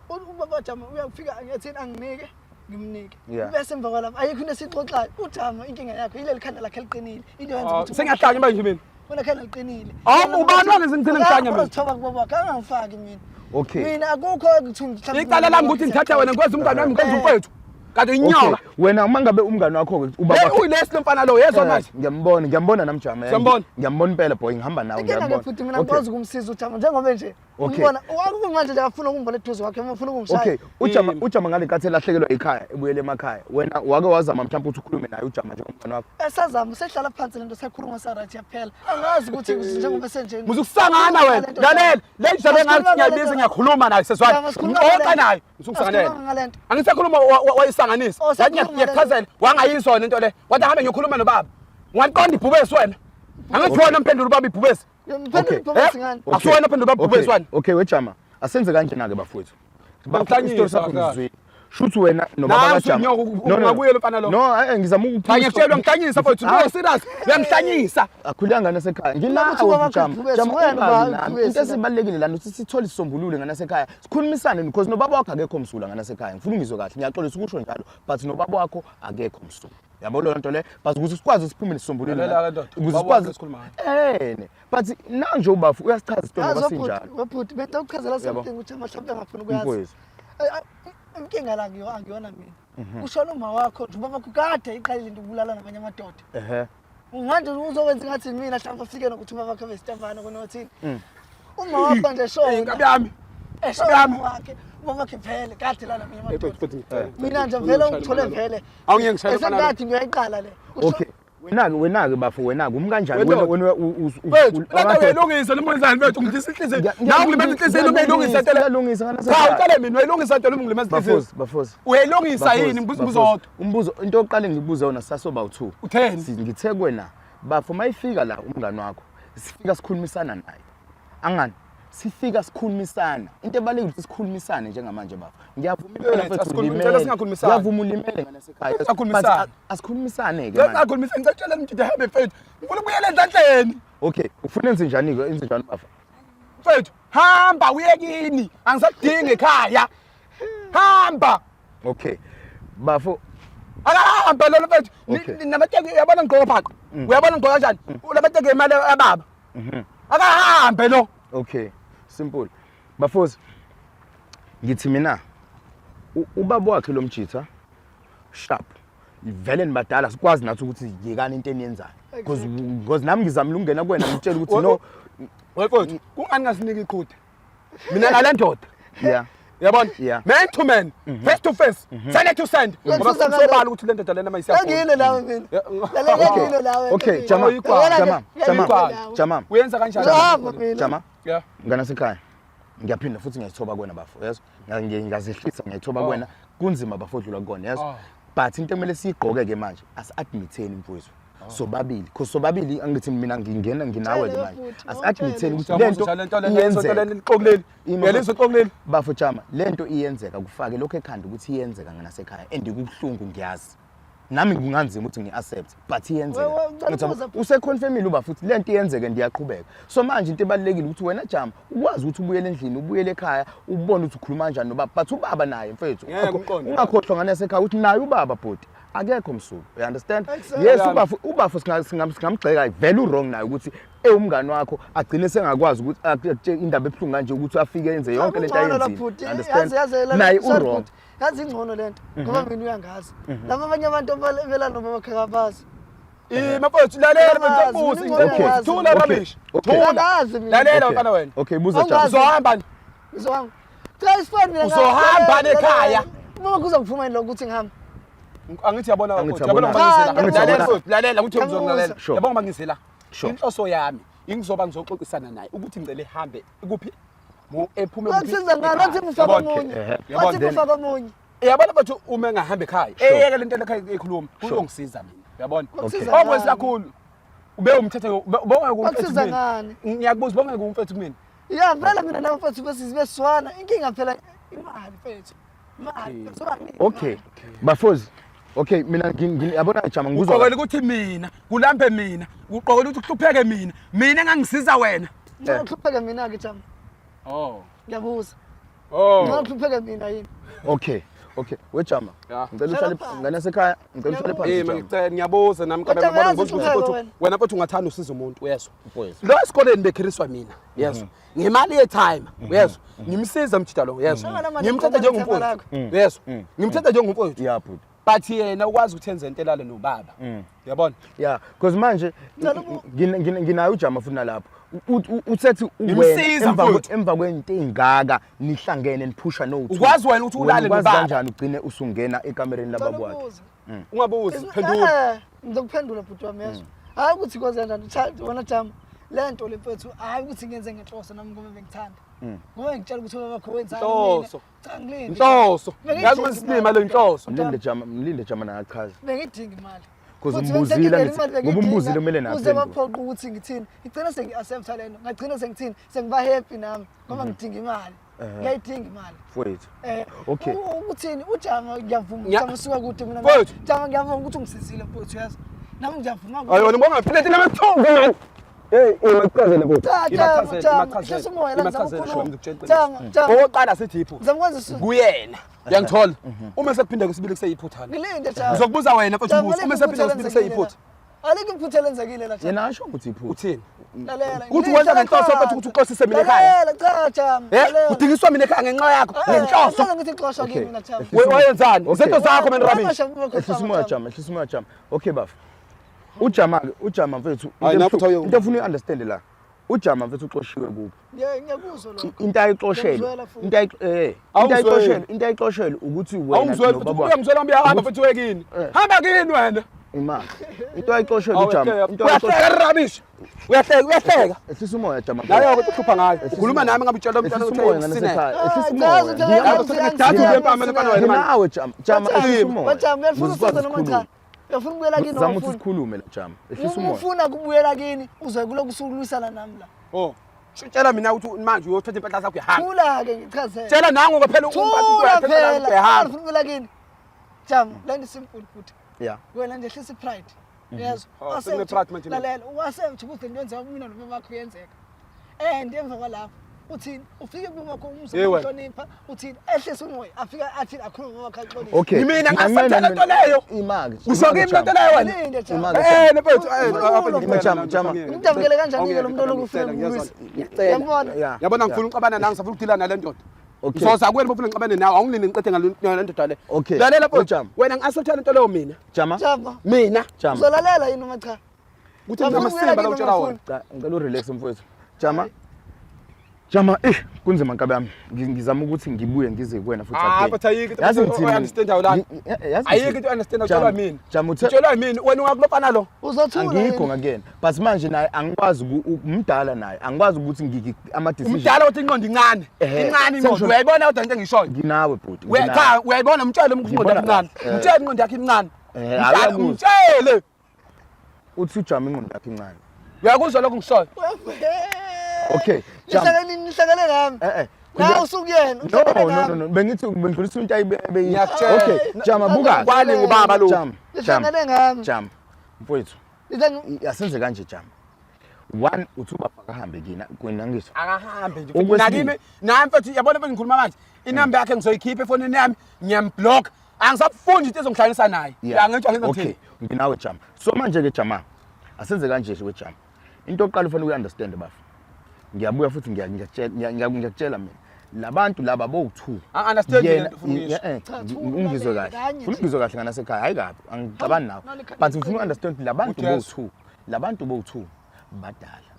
Ubaba Jama uyafika ngiyathini anginike ngimnike. Yeah. Bese emva kwalapho ayikho into esixoxayo. uJama inkinga yakhe yileli khanda lakhe liqinile. Into yenza ukuthi Sengiyahlanya manje mina. Wena khanda liqinile. Awu, ubani wangenza ngigcine ngihlanya mina? Uzithoba kubaba wakhe angangifaki mina. Okay. Mina akukho ekuthiwa mhlawumbe Icala lami ukuthi ngithathe wena ngikwenza umngane wami ngikwenza umfowethu. Kanti Okay, uyinyoka. wena uma ngabe umngani wakho ke ubaba Hey wakhe uyilesi lo mfana lo yezwa Eh, manje. ngiyambona ngiyambona namjama Siyambona? ngiyambona impela boy ngihamba nawe Inkinga ke ngiyambona futhi mina Okay. ngikwazi ukumsiza uJama njengoba nje Okay. umbona wakumanje nje afuna ukumbona eduze kwakhe ufuna ukungishaya. Okay, uJama Yimi. uJama ngale nkathi elahlekelwa ekhaya ebuyele emakhaya. Wena wake wazama mhlawumbe ukuthi ukhulume naye uJama njengomngani wakho. Esazama sehlala phansi lento sakhuluma sa right yaphela. Angazi ukuthi njengoba senje. Muze ukusangana wena. Lalela, le ndlela engathi ngiyayibiza ngiyakhuluma naye sezwana. Jama, sikhuluma Ngixoxa ngale nto. naye. Usukusanganela. Asikhuluma ngale nto. Angisakhuluma wayisanganisa. Oh, Wathi sakhuluma ngale nto. ngiyakuchazela wangayizwa lento le. Wathi ahambe ngiyokhuluma nobaba. Ungaliqonda ibhubesi wena. Angithi wena mphendula ubaba ibhubesi. Ngiphendula ibhubesi ngani? Eh? Akusiwena ophendula ubaba ibhubesi wena. Okay, wejama. Asenze kanjena ke bafowethu. Bafowethu Ngihlanyisa isitori sakho kahle. ngizwile. Shuthi wena nobaba Nansi kaJama. unyoka, ungakuye lo mfana lo. No, eh ngizama Cha ngiyakutshela ngihlanyisa mfowethu. Ah. No serious. Uyangihlanyisa. Akhuleka ngane sekhaya. Ukuthi ubaba Nginawe wakho Jama. ibhubesi, Jama wena ungabi ubaba nami. ibhubesi Into la. esibalulekile lana ukuthi sithole isisombululo ngane sekhaya. Sikhulumisane because nobaba wakho akekho msulwa ngane sekhaya. Ngifuna ungizwe kahle. Ngiyaxolisa ukusho njalo but nobaba wakho akekho msulwa. Yabo leyo nto le but ukuze sikwazi siphume nesisombululo. Lalela lana. ke ndoda. Ukuze Ubaba sikwazi wakho esikhuluma ngaye. Eh ne. But nanje ubafu uyasichaza isitori Yazi ngoba webhuti, sinjalo. webhuti bento ukuchazela Yabo. something ukuthi mhlawumbe angafuni ukuyazi. Mfowethu. Eh, ah, Inkinga la ngiyo angiyona mina. Kushona uma wakho nje ubaba wakho kade iqalile into ukubulala nabanye amadoda. Ehhe. Manje uzowenza ngathi mina mhlawumbe afike nokuthi ubaba wakhe besitavana kunothini. Uma wakho nje shona. Inkabi yami. Eshona uma wakhe, ubaba wakhe vele kade la nabanye amadoda. Mina nje vele ungithole vele. Awungeke ngishayele umfana lo. Esengathi ngiyayiqala le. Okay. Wena-ke wena-ke bafo wena-ke umkanjani Wena wena wena u- u- u- Mfethu, u- lento uyayilungisa noma wenzani mfethu ngidlisa inhliziyo. Nawe ungilimeza inhliziyo noma uyayilungisa lento le. Ngiyalungisa ngane Cha sekhaya. uqale mina uyayilungisa lento noma ungilimaza inhliziyo. Bafozi bafozi. Uyayilungisa Bafozi, yini ngibuza umbuzo bafozi. wodwa. Umbuzo into yokuqala engikubuza yona sasoba u2. Utheni? Ngithe kuwena bafo mayifika la umngani wakho sifika sikhulumisana naye. Angani? Sifika sikhulumisana. Into ebalulekile ukuthi sikhulumisane njengamanje bafo. Ngiyavuma impela Mfethu, mfethu asikhulumi- ulimele. ngicela singakhulumisani. Ngiyavuma ulimele ngane sekhaya. Singakhulumisani. But asikhulumisane ke manje. Ngakhulumisa ngicela umjida hambe mfethu. Ngifuna ukubuyela enhlanhleni. Okay, ufuna enze njani ke enze njani bafo? Mfethu, Hamba uye kini, angisakudingi ekhaya. Hamba. Okay. Bafo Akahambe lona mfethu. Okay. Namateki uyabona ngigqoka phaqa. Uyabona ngigqoka kanjani? Lamateki imali yababa. Akahambe lo. Okay. Simple. Bafozi ngithi mina ubaba wakhe lo mjitha sharp. Vele nibadala sikwazi nathi ukuthi yekani into eniyenzayo. Because nami ngizamile ukungena kuwena ngitshela ukuthi no Wefethu, kungani ngasiniki iqhude? Mina nale ndoda. Yeah. Yabona? Yeah. Man to man, face to face, send to send. Ngoba Kusiza kusobala ngalo. ukuthi le ndoda lena mayisiyagula. Ngilo lawe mina. Lalela Okay. ngilo lawe. Okay, jama, Yabona jama, ke, jama, ngilo lawe. jama. Uyenza kanjani? Ngihamba mina. Jama. Yeah. Ngana sekhaya. Ngiyaphinda futhi ngiyayithoba kuwena bafo, yezwa? Ngiyazehlisa ngiyayithoba kuwena. Kunzima bafo odlula kukona, yezwa? Oh. But into ekumele siyigqoke ke manje, asi-admitheni mfowethu. Sobabili, because sobabili angithi mina ngingena nginawe ke Tshele manje. futhi, Asi-admitheni ukuthi Siyabuzwa lento lento lento iyenzeka. lento lixoku leli. Ima- Uyalizwa ixoku leli? Bafo Jama, lento iyenzeka kufake lokho ekhanda ukuthi iyenzeka nganasekhaya and kubuhlungu ngiyazi. Nami kunganzima ukuthi ngi-accept but iyenzeka. Ngicela Ngithi ukubuza yabo, Use-confirmile uba futhi lento iyenzeka and iyaqhubeka. So manje into ebalulekile ukuthi wena Jama ukwazi ukuthi ubuyele endlini, ubuyele ekhaya, ubone ukuthi ukhuluma kanjani nobaba. But ubaba naye mfethu, Ngeke umqonde. ungakhohlwa ngane yasekhaya ukuthi naye ubaba bhuti akekho msuku. You understand? Exactly. Yes, ubafo ubafo singamgxeka vele u-wrong naye ukuthi ewumngani wakho agcine sengakwazi ukuthi akutshele indaba ebuhlungu kanje ukuthi afike enze yonke lento Kungcono la ayenzile. bhuti. Understand? Yazi yazi Naye sorry u-wrong. bhuti. Yazi ingcono lento ngoba mina uyangazi. Laba abanye abantu abela noma bakhakabazi. Eh mfowethu lalela Uyangazi, mfowethu mina ngikubuza. uyangazi. Thula Okay. rubbish. Okay. Thula. Uyangazi mina. Lalela Okay. mfana wena. Okay, buza Jama. Awungazi. Uzohamba nje. Uzohamba. Cha isifani mina. Uzohamba nekhaya. Uma kuzokuphuma yini lokho ukuthi ngihambe? Angithi yabona Angithi mfowethu, yabona yabona. ngoba ngizela. Angithi Lalela yabona. mfowethu, lalela ukuthi Ngiyabuza. ngizolalela. Sure. Yabona ngoba ngizela. Sure. Inhloso yami ingizoba ngizoxoxisana naye ukuthi ngicela ehambe kuphi ephume kuphi. Wakusiza ngani? Wathi mufaka Yabona? omunye. Ehe. Wathi Then- mufaka omunye. Yabona mfowethu uma engahamba ekhaya eyeke lento ekhaya ekhuluma kuzongisiza mina. Yabona? Kwakusiza Okwesi ngani? kakhulu. Ube umthetho ubongeke umfethu Kwakusiza kumina. ngani? Ngiyakubuza ubongeke umfethu kumina. Ya vele mina nawe mfethu bese beswana. Inkinga phela imali mfethu. Imali. Mfethu, banginike Okay. Bafozi. Okay, mina yabona Jama ngikuzwa. Uqokela ukuthi mina, kulambe mina, uqokela ukuthi kuhlupheke mina, mina engangisiza wena. Ngicela kuhlupheke mina-ke Jama. Oh. Ngiyabuza. Oh. Ngicela kuhlupheke mina yini? Okay. Okay, wejama. Ya. Ngicela uhlale Hlala phansi. ngane yasekhaya, ngicela uhlale phansi. Eh Jama. mangicela ngiyabuza nami Kodwa kabe ngibona uyazi ukuthi inhlupheko mfowethu wena. wena mfowethu ungathanda usiza umuntu uyezwa. Mfowethu. Lo esikoleni bekhiriswa mina uyezwa. Ngemali ye-time uyezwa. Ngimsiza mjida lo uyezwa. Shangana manje Ngimthatha khona ithemba njengomfowethu uyezwa. Ngimthatha njengomfowethu. Yeah, bhuti. But yena ukwazi ukuthi enze into elale nobaba. Uyabona? Yeah, because manje Ngicela ubu- nginayo ujama futhi nalapho. Usethi wena Ngimsiza, mfowethu. emva kwento engaka nihlangene niphusha no two. Ukwazi wena ukuthi ulale ukwazi nobaba. kanjani ugcine usungena ekamereni Ngicela lababa wakhe. ukubuza. Ungabuzi phendula. Eh, ngizokuphendula bhuti wami yezwa. Hayi ukuthi kwazi kanjani cha wena Jama. Le nto le mfethu hayi ukuthi ngenze ngenhloso nami ngoba bengithanda. Ngoba ngitshela ukuthi ubaba wakho wenzani mina. Inhloso. Cha ngilinde. Inhloso. Bengiyidinga Yazi uma silima imali. le inhloso. Mlinde Jama, mlinde Jama nakachaza. Bengidinga imali. Because Futhi umbuzile bengidinga angithi, imali, ngoba bengiyidinga. umbuzile kumele naye Kuze aphendule. baphoqa ukuthi ngithini. Ngigcina sengi-accepta le nto. Ngagcina sengithini sengiba happy nami ngoba ngidinga imali. Ngiyayidinga imali. Mfowethu. Eh, Okay. Ukuthini uJama ngiyavuma uJama usuka kude mina. Mfowethu. Jama ngiyavuma ukuthi ungisizile mfowethu yazi. Nami ngiyavuma. Ayi wena ubonga phela lena mthongo. Hey, ungachazela mfowethu. Cha Jama Ibachazele, Jama ibachazele, hlisa umoya la ngizama ibachazele, ukukhuluma. ngizokutshela iqiniso. Jama Jama Okokuqala sithi iphutha. ngizama ukwenza isu. Kuyena. Uyangithola? Uma sekuphinde kwesibili kuseyiphutha. Ngilinde Jama. Ngizokubuza wena mfowethu Jama, umbuzo. Uma alikho sekuphinde iphutha kwesibili elenzekile kuseyiphutha. la. Alikho iphutha elenzekile la Jama. Yena asho ukuthi iphutha. Uthini? Lalela. Kuthi wenza ngenhloso mfowethu ukuthi uxoshise mina ekhaya. Lalela cha Jama. Eh? lalela. Udingiswa mina ekhaya ngenxa yakho. Eh, Ngenhloso. angeke ngithi xosha Okay. kimi mina Jama. Wayenzani? Okay. Izinto zakho man rubbish. Ehlisa umoya Jama, ehlisa umoya Jama. Okay bafo. Ujama ke, uJama mfethu. Hayi, into nawe futhi into efuna uyi-understand la. Ujama mfethu uxoshiwe kubo. Ngiyakuzwa lokho. Into ayixoshelwe, Ngiyamzwela futhi. into into Awungizweli. ayixoshelwe, into ayixoshelwe ukuthi wena Awungizweli futhi nobaba uyangizwela ngoba uyahamba futhi uye kini. Hamba kini wena. imali. Into ayixoshelwe ujama, into Uyahleka ayixoshelwe. rubbish. Uyahleka, uyahleka. Ehlisa umoya Jama. Nayo ke uhlupha ngayo. Ukhuluma nami ngabe utshela umntwana Ehlisa ukuthi umoya ngane usinene. sekhaya. Ehlisa Ah, umoya. chaza, chaza, Ngiyakudada ube empama wena manje. Nginawe Jama, Jama ehlisa umoya. Jama uyafuna Ngizokwazi usizo noma cha? ukukhuluma. Uyafuna ukubuyela kini Zama noma ukuthi ufuna? sikhulume la Jama. Ehlisa Uma umoya. ufuna ukubuyela kini uze kulokhu usulwisana nami la. Oh. Tshela mina ukuthi manje uyothatha impahla zakho uyahamba. Thula-ke ngichazele. Tshela nangu ke phela Thula phela. uyahamba. Ufuna ukubuyela kini. Jama, le nto simple futhi. Yeah. Wena nje hlisa i-pride. Uyezwa? Oh, sekune-pride manje mina. Lalela, u-accept ukuthi le nto yenzeka kumina nobaba bakho iyenzeka. And emva kwalapho Uthini? Ufike kumakho Hey, wena. umhlonipha, uthini? Ehlise umoya, afika athi akhulume ngokwakhe axolise. Okay. Yimina Mina- ngasatha lento leyo. Imake. Usho kimi lento leyo wena. Linde Jama. Imake. Eh mfethu eh Jama, Jama. Ngidabukele kanjani-ke lo muntu olokhu ufuna ukubuyisa? Uyambona? Yeah. Yabona ngifuna uxabana nawe ngisafuna ukudila nale ndoda. Okay. Ngizoza kuwena bafuna ngixabane nawe awungilinde ngiqede ngale ndoda le. Okay. Lalela mfethu. Ujama. Wena ngi-accept lento leyo mina. Jama. Jama. Mina. Jama. Uzolalela yini noma cha? Kuthi ngamasimba la utshela wona. Cha, ngicela urelax mfowethu. Jama. Jama, eh kunzima nkabi yami. Ngizama ukuthi ngibuye ngize kuwena futhi Ah, again. but ayikho into Yazi ngithini? oyi-understand la. Yazi Ayikho ngithini? into understand Jama, utshelwa mina. Jama uthe Utshelwa mina wena ungakulofana lo. Uzothula angikho yini? ngakuyena. But manje naye angikwazi umdala naye. Angikwazi ukuthi ngiki ama decision. Umdala uthi ingqondo incane. Ehhe. Incane ingqondo. Sengisho- Uyayibona kodwa into engishoyo. Nginawe bhuti. Uya nginawe. cha uyayibona mtshele umuntu ingqondo yakhe Ngibona incane. kahle. Eh. Mtshele ingqondo yakhe incane. Eh, Mtshele- ayakuzwa. Mtshele. Uthi ujama ingqondo yakhe incane. Uyakuzwa lokho ngishoyo. Okay. Jama. Nihlangene nihlangene nami. Eh eh. Nawe usukuyena. No, uhlangene no, no, nami. no. Bengithi bengidlulisa into ayibe Ngiyakutshela. Okay, Jama buka. Kwali ngubaba lo. Jama. Jama. Nihlangene ngami. Jama. Mfowethu, Nihlangene asenze kanje Jama. One uthi ubaba akahambe kina kwena ngisho. Akahambe nje. Okwesibili. Nakimi nami mfethu yabona mfethu ngikhuluma manje. Inamba yakhe ngizoyikhipha efonini yami ngiyamblock. Angisafuni into ezongihlanganisa naye. Yeah. Angitsho Okay, ngizongithini. nginawe Jama. So manje ke Jama, asenze kanje nje Jama. Into yokuqala ufanele uyi-understand bafo. Ngiyabuya futhi ngiyakutshela mina. Labantu laba bowu-2. I-understand Yena- le nto ufuna ukuyisho. Cha, thula, Ungizwe ulalela, kahle. kanye Ufuna nje. ungizwe kahle nganasekhaya, hayi kabi, angixabani nawe. Nalikhanda But ngifuna uku-understand ukuthi labantu Ujesu. bowu-2, labantu bowu-2 badala.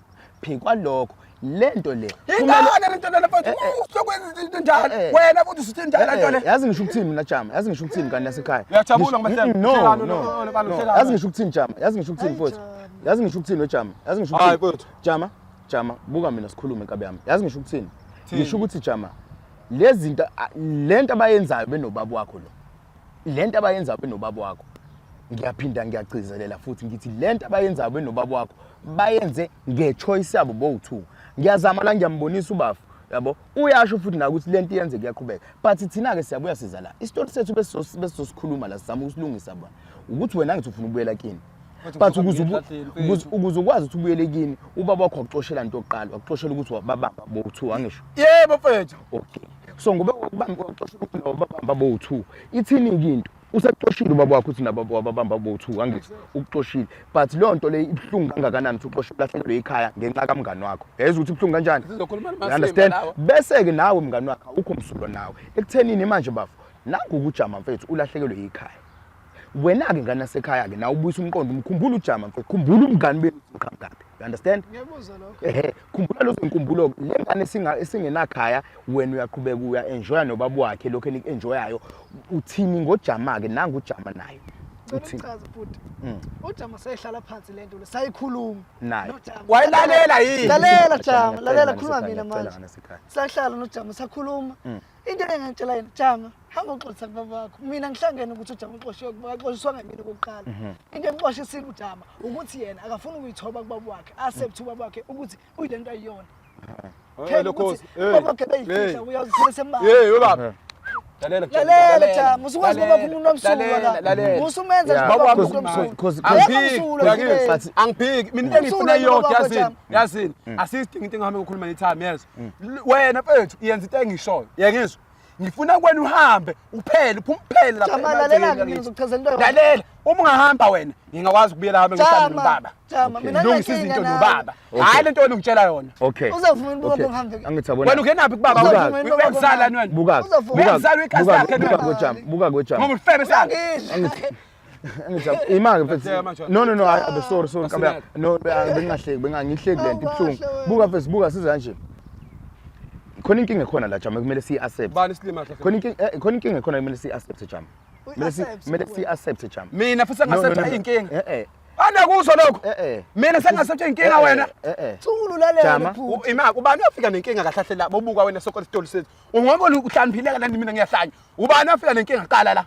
Phekwalokho lento le Ingane lento lena mfethu. Eh, eh. Usokwenza into njalo. Eh, eh. Wena futhi usuthi njalo lento le. Yazi ngisho ukuthini mina Jama, yazi ngisho ukuthini kanti nasekhaya. Uyajabula ngoba No, hlekani, no. no, no, no. hlekani. Yazi ngisho ukuthini Jama, yazi ngisho ukuthini Hayi, mfowethu. Jama. Yazi ngisho ukuthini weJama, yazi ngisho Hayi, ukuthini. mfowethu. Jama, Jama, buka mina sikhulume nkabi yami. Yazi ngisho ukuthini? Ngisho ukuthi Jama, lezi zinto lento abayenzayo benobaba wakho lo. Lento abayenzayo benobaba wakho. Ngiyaphinda ngiyagcizelela futhi ngithi lento abayenzayo benobaba wakho bayenze ngechoice yabo bowu-2. Ngiyazama la ngiyambonisa ubafu yabo uyasho futhi nawe ukuthi lento iyenzeka iyaqhubeka but thina-ke siyabuya siza la isitori sethu besizosikhuluma la sizama ukusilungisa bona ukuthi wena ngithi ufuna ukubuyela kini but ukuze ukwazi ukuthi ubuyele kini ubaba wakho wakuxoshela into yokuqala wakuxoshela ukuthi wababamba bowu-2 angisho Yebo mfethu. Okay so ngoba wakubamba waxoshela ukuthi wababamba bowu-2 ithini-ke into usekuxoshile ubaba wakho ukuthi nabo wababamba bowu-2 angithi ukuxoshile but leyo nto leyo ibuhlungu kangakanani ukuthi uxoshe ulahlekelwe ikhaya ngenxa kamngani wakho yazi ukuthi ibuhlungu kanjani Sizokhuluma You namasimba understand lawa. bese-ke nawe mngani wakho awukho msulwa nawe ekuthenini manje bafo nangu ukujama mfethu ulahlekelwe yikhaya wena-ke ngane yasekhaya-ke nawe ubuyisa umqondo umkhumbula ujama mfethu khumbula umngani benu uqhamukaphi you understand Ngiyabuzwa lokho. Ehe, khumbula lezo nkumbulo le ngane esingenakhaya wena uyaqhubeka uya-enjoya nobaba wakhe lokhu eniku-enjoyayo uthini ngojama-ke nangu ujama naye Cela uthini ungichaze bhuti. UJama sayihlala phansi lento le sayikhuluma. Naye. NoJama. Wayilalela yini? Lalela Jama, Ngiyacela, lalela ngane khuluma sekhaya, mina ngiyacela, manje. ngane sekhaya. Sahlala noJama sakhuluma. Into engangitshela yena, Jama, hamba uxolisa kubaba wakho. Mina ngihlangene ukuthi uJama uxoshiwe kuba axoshiswa ngemini okokuqala. Into emxoshisile uJama ukuthi yena akafuni ukuyithoba kubaba wakhe, accept ubaba wakhe ukuthi uyilento ayiyona. Hey lokhozi. Ubaba wakhe beyifihla uyazithola sembala. Hey webaba. Lalela Lalela Jama, usukwazi ubaba wakho umuntu omsulwa la. Musumenza Yeah. nje ubaba wakho Cause- umuntu omsulwa. cause- Akekho msulwa Uyangizwa? empilweni. But- Angiphiki mina into engiyifuna Umsulwa iyodwa ubaba wakho, yazini Jama. yazini asisidingi into engihambe ukukhuluma ne-time yezo wena mfethu yenza into engishoyo yengizwa ngifuna kwena uhambe uphele uphume uphele lapha Jama, emagcekeni lalela-ke mina lakithi. ngizokuchazela into eyodwa. lalela uma ungahamba wena ngingakwazi ukubuyela hambe ngihlale Jama, nobaba Jama, mina ngilungise nginenkinga izinto nawe. nobaba hhayi lento wena ungitshela yona Okay. Uzovuma yini ubaba Okay. ngihambe ke? Angithi yabona. wena ungenaphi kubaba Buka- wena uyakuzala wena Buka. Uzovuma. Buka. Uyakuzala ikhasi Buka. lakhe Buka wena. kwejama. Buka kwejama. ngoba ufebe sakhe Uyangidla. Angithi imake mfethu. Uyahleka manje wena. No no no hayi abe sorry sorry kabe. Asinake. No bengingahleki bengangihleki lento Awukahle ibuhlungu. wena. Buka mfethu buka size kanje. Khona inkinga ekhona la Jama kumele siyi accept. Bani isilima kahle Khona inkinga khona inkinga ekhona kumele siyi accept Jama. Kumele si Uyi-accept kumele wena. siyi accept Jama. mina futhi No, no, no, sengasetha no. iy'nkinga Eh eh. anakuzwa lokho Eh eh. mina sengasetha iy'nkinga wena Eh eh. Thula ulalele Jama. bhuti. Imaki ubani uyafika nenkinga kahle kahle la bobuka wena sonke isitori sethu ungabona uhlaniphileka lani mina ngiyahlanya ubani uyafika nenkinga kuqala la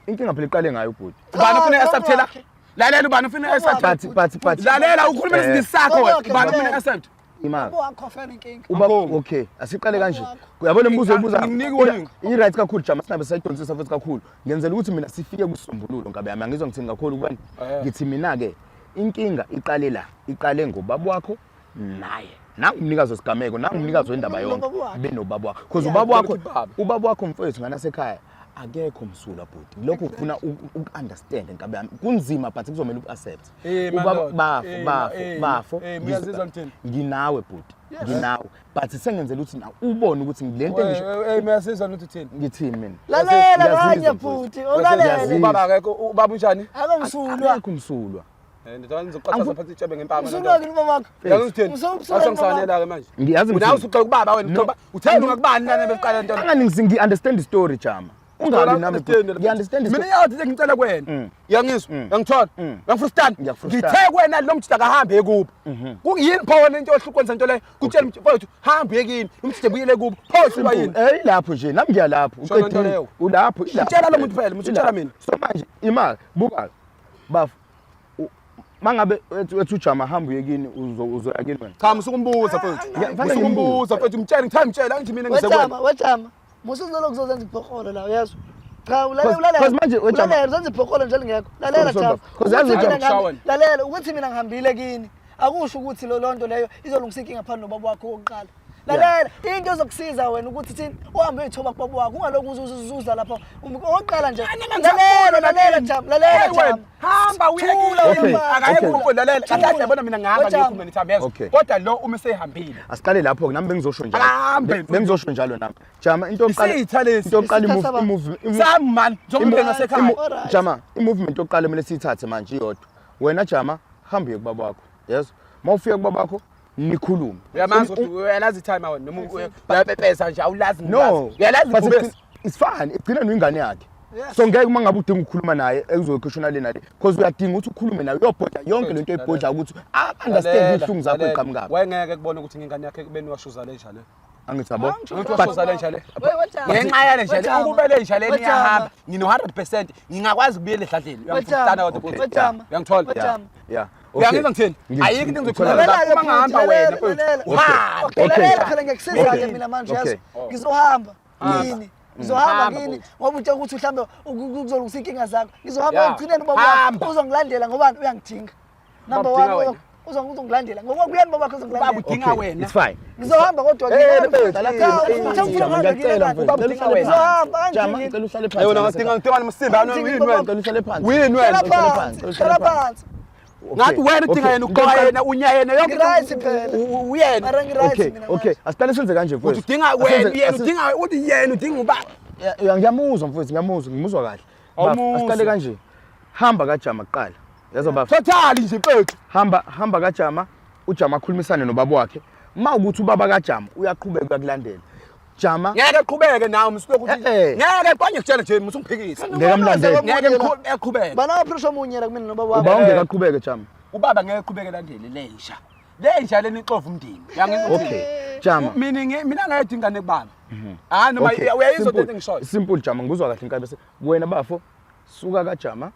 Inkinga phela iqale ngayo ubhuti. ubani ufuna Cha, i-accept la wakhe. lalela ubani ufuna i-accept But but but lalela ukhuluma Eh. isingisi sakho wena Wakhe, ubani ufuna lalela. i-accept Imaki. Ubaba wakho afika nenkinga. Uba Angikho. okay, asiqale kanje. Wakho. Uyabona imibuzo oyibuza. Ngikunike warning. I-right kakhulu Jama sinabe sayidonsisa futhi kakhulu. Ngenzela ukuthi mina sifike kusisombululo nkabe yami angizwa ngithini kakhulu kubani. Eh. Ngithi mina ke inkinga iqale la, iqale ngobaba wakho naye. Nangumnikazi wesigameko, nangumnikazi wendaba yonke Nobaba wakhe. benobaba wakho. Because Yeah. ubaba wakho, Ubaba. ubaba wakho mfowethu nganasekhaya akekho msulwa bhuti. Lokho ufuna uku-understand nkabi yami. Kunzima but kuzomela uku-accept. Eh, Ubaba my lord. bafo Eh, bafo eh, bafo. eh, uyazizwa ngithini? Nginawe bhuti. Nginawe. But sengenzela ukuthi na ubone ukuthi le nto engisho Eh, uyazizwa ukuthi uthini? ngithini mina. Lalela Ngiyazizwa, kanye mfowethu. bhuti, ulalele. Ngiyazizwa. Ubaba akekho, ubaba unjani? Akamsulwa. Akekho msulwa. Eh, ndoda ngizoqhathaza phansi itshebe ngempama. Msulwa kini baba wakho. Yazi uthini? Msulwa Asengisanela ke manje. Ngiyazi Unawe ngithini. usuqala kubaba wena, No. uqoba. Utheni ungakubani lana beqala into? Angani ngi-understand the story Jama. Ungabi nami bhuti. Ngi-understand the Mina story. yazi into engicela kuwena. Uyangizwa? Uyangithola? Uyangifrustana? Ngiyakufrustana. Ngithe kuwena lo mjida akahambe ekubo. Kuyini pho wena into ohlukwenza into leyo? Kutshela mfowethu hamba uye kini, umjida ebuyele kubo. Pho uhlulwa yini? Eh ilapho nje nami ngiyalapho. Shona into Uqedile. leyo. Ulapho ilapho. Utshela lo muntu phela, utshela Ilapho. mina. So manje imali buka bafo mangabe ethi ujama hamba uye kini uzoya kini wena. Cha musukumbuza mfowethu. Yeah, fanele Musukumbuza mfowethu, mtshele ngithe mtshela angithi mina ngize Wejama, kuwena. wejama. Musa uzolokhu uzozenza ibhokrolo la uyezwa. Cha ulalela ulalela. 'Cause manje wejama- Ulalela uzenza ibhokrolo nje lingekho. Lalela Sorry, sorry, Jama. baba. 'Cause yazi Ukuthi wejama- mina Shawen. Lalela ukuthi mina ngihambile kini. Akusho ukuthi lo nto leyo izolungisa inkinga phakathi nobaba wakho wokuqala. Lalela into ezokusiza wena ukuthi thini uhambe uyithoba kubaba wakho ungalokhu uzuza lapha oqala nje. Lalela lalela Jama, lalela Jama. Hamba uye Thula kini. Okay, Akaye okay. kubo lalela. Kahle kahle yabona mina ngihamba Wejama. ngiyokhuluma nethamba yezwa. Okay. Kodwa lo uma esehambile. Asiqale lapho ke nami bengizosho njalo. Ahambe, mfowethu. Bengizosho njalo nami. Jama into yokuqala Isitha lesi. into yokuqala Isitha imove saba- imove imove- Sami man, njengoba ngasekhaya. Alright. Jama i-movement yokuqala kumele siyithathe manje iyodwa. Wena Jama hamba uye kubaba wakho. Yezwa? Mawufika kubaba wakho nikhulume. Uyamazi ukuthi uyalazi i-timer wena noma uyapepesa nje awulazi No. ngikwazi. Uyalazi But ibhubesi. it's fine. Igcina noyingane yakhe. Yes. So ngeke uma ngabe udinga ukukhuluma naye ekuzokhishwa nale nale because uyadinga ukuthi ukhulume naye uyobhoda yonke lento oyibhoda ukuthi understand izinhlungu zakho eziqhamukayo. Wayengeke kubona ukuthi ngengane yakhe kubeni washuza le nja le. Angithi yabo. Angithi But washuza le nja le. Wejama. Ngenxa yale nja le Wejama. ukube le nja le Wejama. iyahamba ngino 100% ngingakwazi ukubuyela edladleni. Uyangifutana kodwa Okay. futhi. Wejama. Uyangithola? Wejama. yeah. Uyangizwa ngithini? Ayikho into engizoyikhuluma Lalela-ke lapho uma ngihamba futhi, wena lalela, mfowethu. lalela. Uhambe. Okay, Okay. lalela phela ngiyakusiza-ke Okay. mina manje Okay. yazi. Ngizohamba kini. Ngizohamba Hamba, kini bhuti. ngoba utshela ukuthi mhlambe kuzolungisa inkinga zakho. Ngizohamba Yeah. ekugcineni ubaba wakho Hamba. uzongilandela ngoba uyangidinga. Number Ubaba 1 udinga wena. uzongilandela. Ngoba kuyani baba wakho Ubaba uzongilandela. udinga Okay, wena. It's fine. Ngizohamba kodwa Eh, kini. mfethu, Cha, eh, uthe ufuna Jama, ukuhamba ngiyacela kini mfethu. Ubaba Ngicela udinga uhlale wena. Ngizohamba phansi. Jama, angidingi. ngicela uhlale phansi. Hey wena ngadinga ngidinga nomsimba Angidingi yini baba. wena? Ngicela uhlale phansi. Wini wena? Hlala phansi. Hlala phansi. Ngathi wena udinga yena uqoka yena unya yena yonke into Ngiright phela. uyena. Mara ngiright Okay, mina okay. manje. Asiqale senze kanje Uthi mfowethu. udinga wena yena udinga uthi yena udinga ubaba. Ya, ngiyamuzwa mfowethu, ngiyamuzwa, ngimuzwa kahle. Bafo, Awumuzwa. asiqale kanje. Hamba kaJama kuqala. Yezwa bafo. Totally nje mfethu. Hamba hamba kaJama, uJama akhulumisane nobaba wakhe. Ma ukuthi ubaba kaJama uyaqhubeka uyakulandela. Jama Ngeke aqhubeke nawe msuke ukuthi Eh, eh. ngeke kwanye kutshela nje musungiphikisa. Ngeke amlandele. Ngeke aqhubeke. Bana pressure omunye la kumina nobaba uba wakho. ungeke aqhubeke Jama. Ubaba ngeke aqhubeke landele lenja. Lenja leni ixova umndeni. Uyangizwa? Okay. Jama. Mina mina ngayedwa ingane kubaba. Ah noma Okay, uyayizwa simple- into engishoyo. Simple Jama, ngikuzwa kahle inkabi bese wena bafo suka kaJama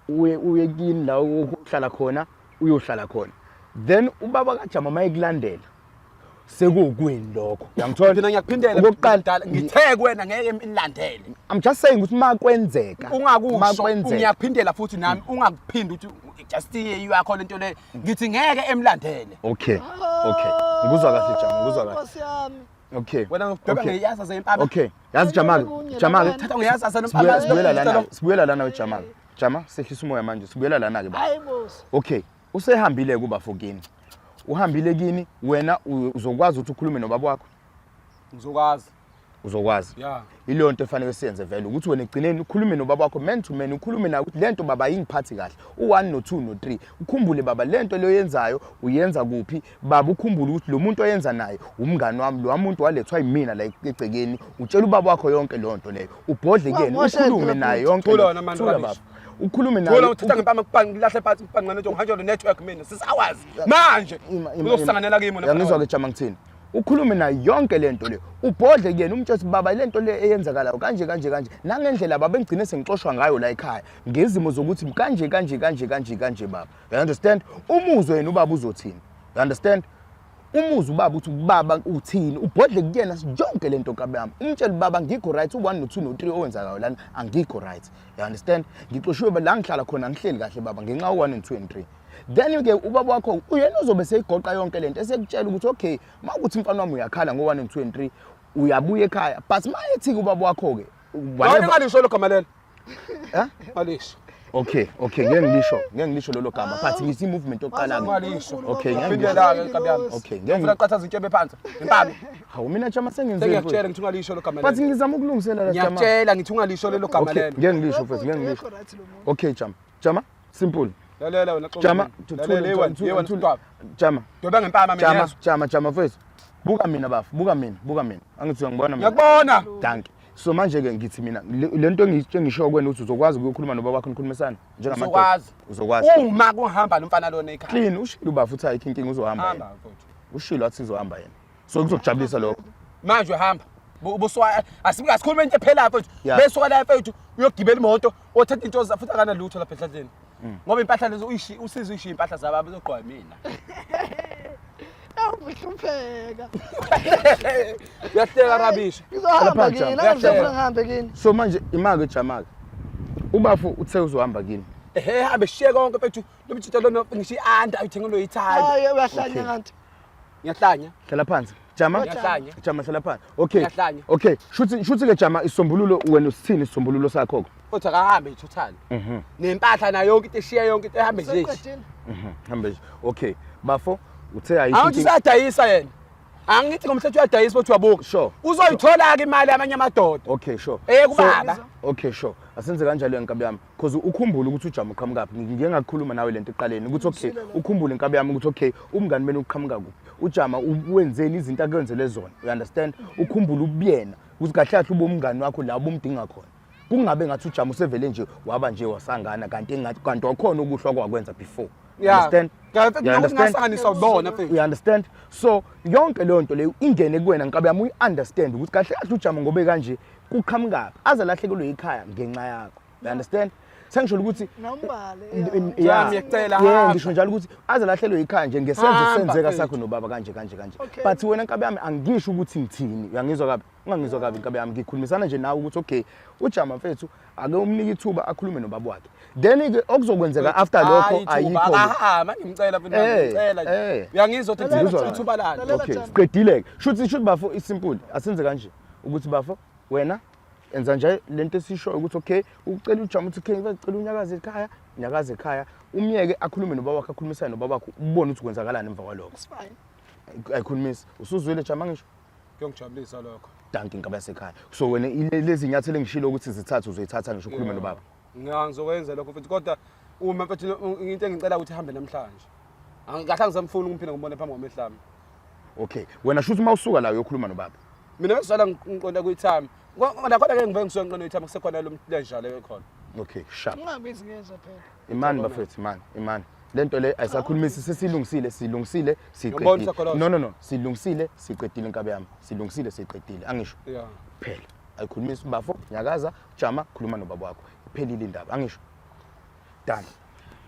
uye uye kini la uhlala khona uyohlala khona. Then ubaba kaJama mayekulandela sekuwukweni lokho. Uyangithola? Mina ngiyakuphindela Okokuqala mdala, ngithe kuwena ngeke inilandele. I'm just saying ukuthi makwenzeka Ungakusho makwenzeka ngiyakuphindela futhi nami ungakuphindi ukuthi just yakho lento le ngithi ngeke emlandele. Okay. Okay. Ngikuzwa kahle Jama, ngikuzwa kahle. Nkosi yami. Okay. Wena ngidweba Okay. ngeyaza zempama. Okay. Yazi Jama ke, Jama ke. Thatha ngeyaza zempama. Sibuyela lana. Sibuyela lana weJama ke. Jama sehlisa umoya manje. Sibuyela lana ke baba. Hayi boss. Okay. Usehambile kuba fokini. Uhambile kini wena uzokwazi ukuthi ukhulume nobaba wakho. Ngizokwazi. Uzokwazi. Yeah. Ileyo nto efanele siyenze vele ukuthi wena egcineni ukhulume nobaba wakho man to man, ukhulume naye ukuthi lento baba ayingiphathi kahle. U1 no2 no3. Ukhumbule baba lento leyo yenzayo uyenza kuphi? Baba ukhumbule ukuthi lo muntu oyenza naye umngani wami, lo muntu walethwa yimina la egcekeni. Utshela ubaba wakho yonke leyo nto leyo. Ubhodle kuyena Wamosha ukhulume phela naye futhi. yonke. Thula leyo- wena man, Thula rubbish. baba. Ukhulume naye. Thola uthatha ngempama kupani ngilahle phansi ngiphanqane nje ngihanjelwe network mina sisawazi. Manje uzokusanganela kimi wena. Uyangizwa ke Jama ngithini? Ukhulume nayo yonke lento le. Ubhodle kuyena umtshela ukuthi baba lento le eyenzakalayo kanje kanje kanje. Nangendlela baba engigcine sengixoshwa ngayo la ekhaya ngezimo zokuthi kanje kanje kanje kanje kanje baba. You understand? Umuzwe yena ubaba uzothini? You understand? Umuzwe ubaba uthi ubaba uthini? Ubhodle kuyena yonke lento kabi yami. Umtshele baba ngikho right u1 no2 no3 owenzakayo lana angikho right. You understand? Ngixoshiwe la ngihlala khona ngihleli kahle baba ngenxa u1 and 2 and 3. Then ke ubaba wakho uyena ozobe seyigoqa yonke lento, esekutshela ukuthi okay, uma ukuthi mfana wami uyakhala ngo 1 and 2 and 3, uyabuya ekhaya. But uma ethi ubaba wakho ke Wena ngalisho lo gama lelo. Eh? Ngalisho. Okay, ngeke ngilisho lolo gama, but ngithi movement yokuqala ke. Ngalisho. Okay, ngeke Phindela-ke nkabi yami. Okay, ngeke Ngifuna qathaza intshebe phansi. Impama. Hawu, mina Jama, sengenze. Sengiyakutshela ngithi ungalisho lo gama But lelo. ngizama ukulungisela la, Jama. Ngiyakutshela ngithi ungalisho lelo gama Okay, lelo. ngeke ngilisho mfethu, ngeke ngilisho. Akekho right lo muntu. Okay, Jama. Jama, simple. Lalela wena. Jama, Lalela wena, yewena sidwaba. Jama. Doba ngempama mina. Jama, Yezwa. Jama, Jama mfethu. Buka mina bafu, buka mina, buka mina. Angithi uyangibona mina. Ngiyakubona. Dankie. So manje ke ngithi mina le nto engisho kuwena ukuthi uzokwazi ukuyokhuluma nobaba wakho, nikhulumisana njengamadoda. Uzokwazi. Uzokwazi. Uma kuhamba nomfana lona ekhaya. Clean, ushilo ubaba uthi ayikho inkinga, uzohamba Hamba yena. mfowethu. Ushilo athi uzohamba yena. So kuzokujabulisa lokho. Manje uhamba. Ubusuka, asibuka asikhulume into ephela mfethu. Besuka la mfethu uyogibela imoto, othatha into futhi akanalutho lapha ehlahleni. Ngoba impahla lezo uyishi usiza uyishiya impahla zababa bezogqoka mina. Awuhlupheka. Uyahleka rubbish. Ngizohamba Lapha, kini, Jama. angizofuna ngihambe kini. So manje imake Jama ke. Ubafu uthe uzohamba kini. Ehe, hambe shiye konke mfethu. Lo mjita lona ngisho i-anda uyithengele uyithanda. Hayi, uyahlanya kanti. Ngiyahlanya. Hlala phansi. Jama. Ngiyahlanya. Jama, hlala phansi. Okay. Ngiyahlanya. Okay. Shuthi ke Jama, isombululo wena usithini isisombululo sakho ke? Futhi akahambe ithuthala. Nempahla nayo yonke into eshiya yonke into ehambe nje. Seqedile. Hambe nje. Okay. Bafo uthe ayikho Angithi inkinga. usayadayisa yena. Angithi ngomthetho uyadayisa futhi uyabuka. Sure. Uzoyithola ke imali yamanye amadoda. Okay, sure. Kubaba. Okay, sure. Asenze kanjalo nkabi yami. Because ukhumbule ukuthi uJama uqhamuka phi. Ngike ngakhuluma nawe lento eqaleni ukuthi okay, ukhumbule nkabi yami ukuthi okay, umngani benu uqhamuka kuphi. UJama wenzeni izinto akwenzele zona. You understand? Ukhumbule ubuyena ukuthi kahle kahle ube umngani wakho la ubumdinga khona. Kungabe ngathi uJama usevele nje waba nje wasangana, kanti engathi kanti wakhona ukuhlwa kwakwenza before. You understand? You understand? Ngasanganiswa ubona mfethu. You understand? So yonke leyo nto leyo ingene kuwena nkabi yami, uyi-understand ukuthi kahle kahle uJama ngobe kanje kuqhamukaphi, aze alahlekelwe ikhaya ngenxa yakho. You understand? Sengisho ukuthi Nombale. Yeah. Jama, ngiyacela, Yeah, hamba. ngisho njalo ukuthi aze alahlekelwe ikhaya nje ngesenzo Hamba, senzeka mfethu. sakho nobaba kanje kanje kanje. Okay. But wena nkabi yami, angisho ukuthi ngithini. Uyangizwa kabi? Ungangizwa kabi nkabi yami, ngikhulumisana nje nawe ukuthi okay, uJama mfethu ake umnike ithuba akhulume nobaba wakhe. Then ke okuzokwenzeka after lokho ayikho. Ahamba ngimcela mfethu, ngimcela nje. Uyangizwa ukuthi Lalela, Ngizwa. ithuba lani. Lalela, Okay, Jama. siqedile ke. Shuthi bafo, isimple. Asenze kanje ukuthi bafo wena enza nje lento esishoyo ukuthi okay, ucela uJama ukuthi okay, ngicela unyakaze ekhaya, nyakaze ekhaya, umyeke akhulume nobaba wakhe, akhulumisane nobaba wakhe, ubone ukuthi kwenzakalani emva kwalokho. It's fine. Ayikhulumisi. Usuzwile Jama ngisho? Kuyongijabulisa lokho. Dankie inkabi yasekhaya. So wena lezi nyathelo engishilo ukuthi zithathe, uzoyithatha ngisho ukhulume nobaba. Ngizokwenza lokho mfethu, kodwa uma mfethu into engicela ukuthi ihambe namhlanje. Kahle angisamfuni ukumphinda ngibone phambi kwamehlo ami. Okay. Wena shuthi uma usuka la uyokhuluma nobaba. Mina besizala ngiqonda kuyithami. Nakhona ke ngive ngisuke ngiqonda kuyithami kusekhona lo lenja leyo khona. Okay, sharp. Ungabizi ngezwa phela. Imani bafethu, imani, imani. Lento le ayisakhulumisi, sesilungisile, silungisile, Ngiyabona siqedile. uSogoloza. No no no, silungisile, siqedile inkabi yami. Silungisile, siqedile. Angisho. Phela. Ayikhulumisi bafo, nyakaza, jama, khuluma nobaba wakho. Iphelile indaba, angisho. Done.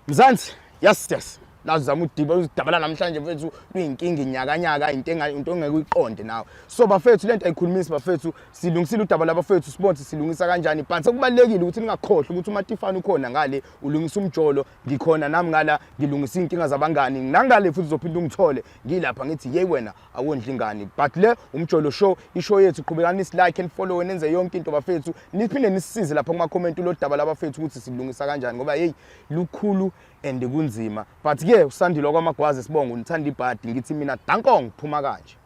Mzansi, yes. Lazama udiba uzidabala namhlanje mfethu, luyinkinga inyakanyaka into enga into ongeke uyiqonde nawe. So bafethu, lento ayikhulumisi bafethu, silungisile udaba labafethu, sibone ukuthi silungisa kanjani. But kubalekile ukuthi ningakhohlwa ukuthi uMatifana ukhona ngale ulungisa umjolo, ngikhona nami ngala ngilungisa inkinga zabangani. Nangale futhi uzophinda ungithole ngilapha ngithi hey wena awondli ingane. But le umjolo show, ishow yethu, qhubekani nisilike and follow, nenze yonke into bafethu. Niphinde nisisize lapha kuma comment lo daba labafethu ukuthi silungisa kanjani, ngoba hey lukhulu and kunzima. But ke usandile kwamagwazi sibonga unithanda ibhadi, ngithi mina dankong phuma kanje.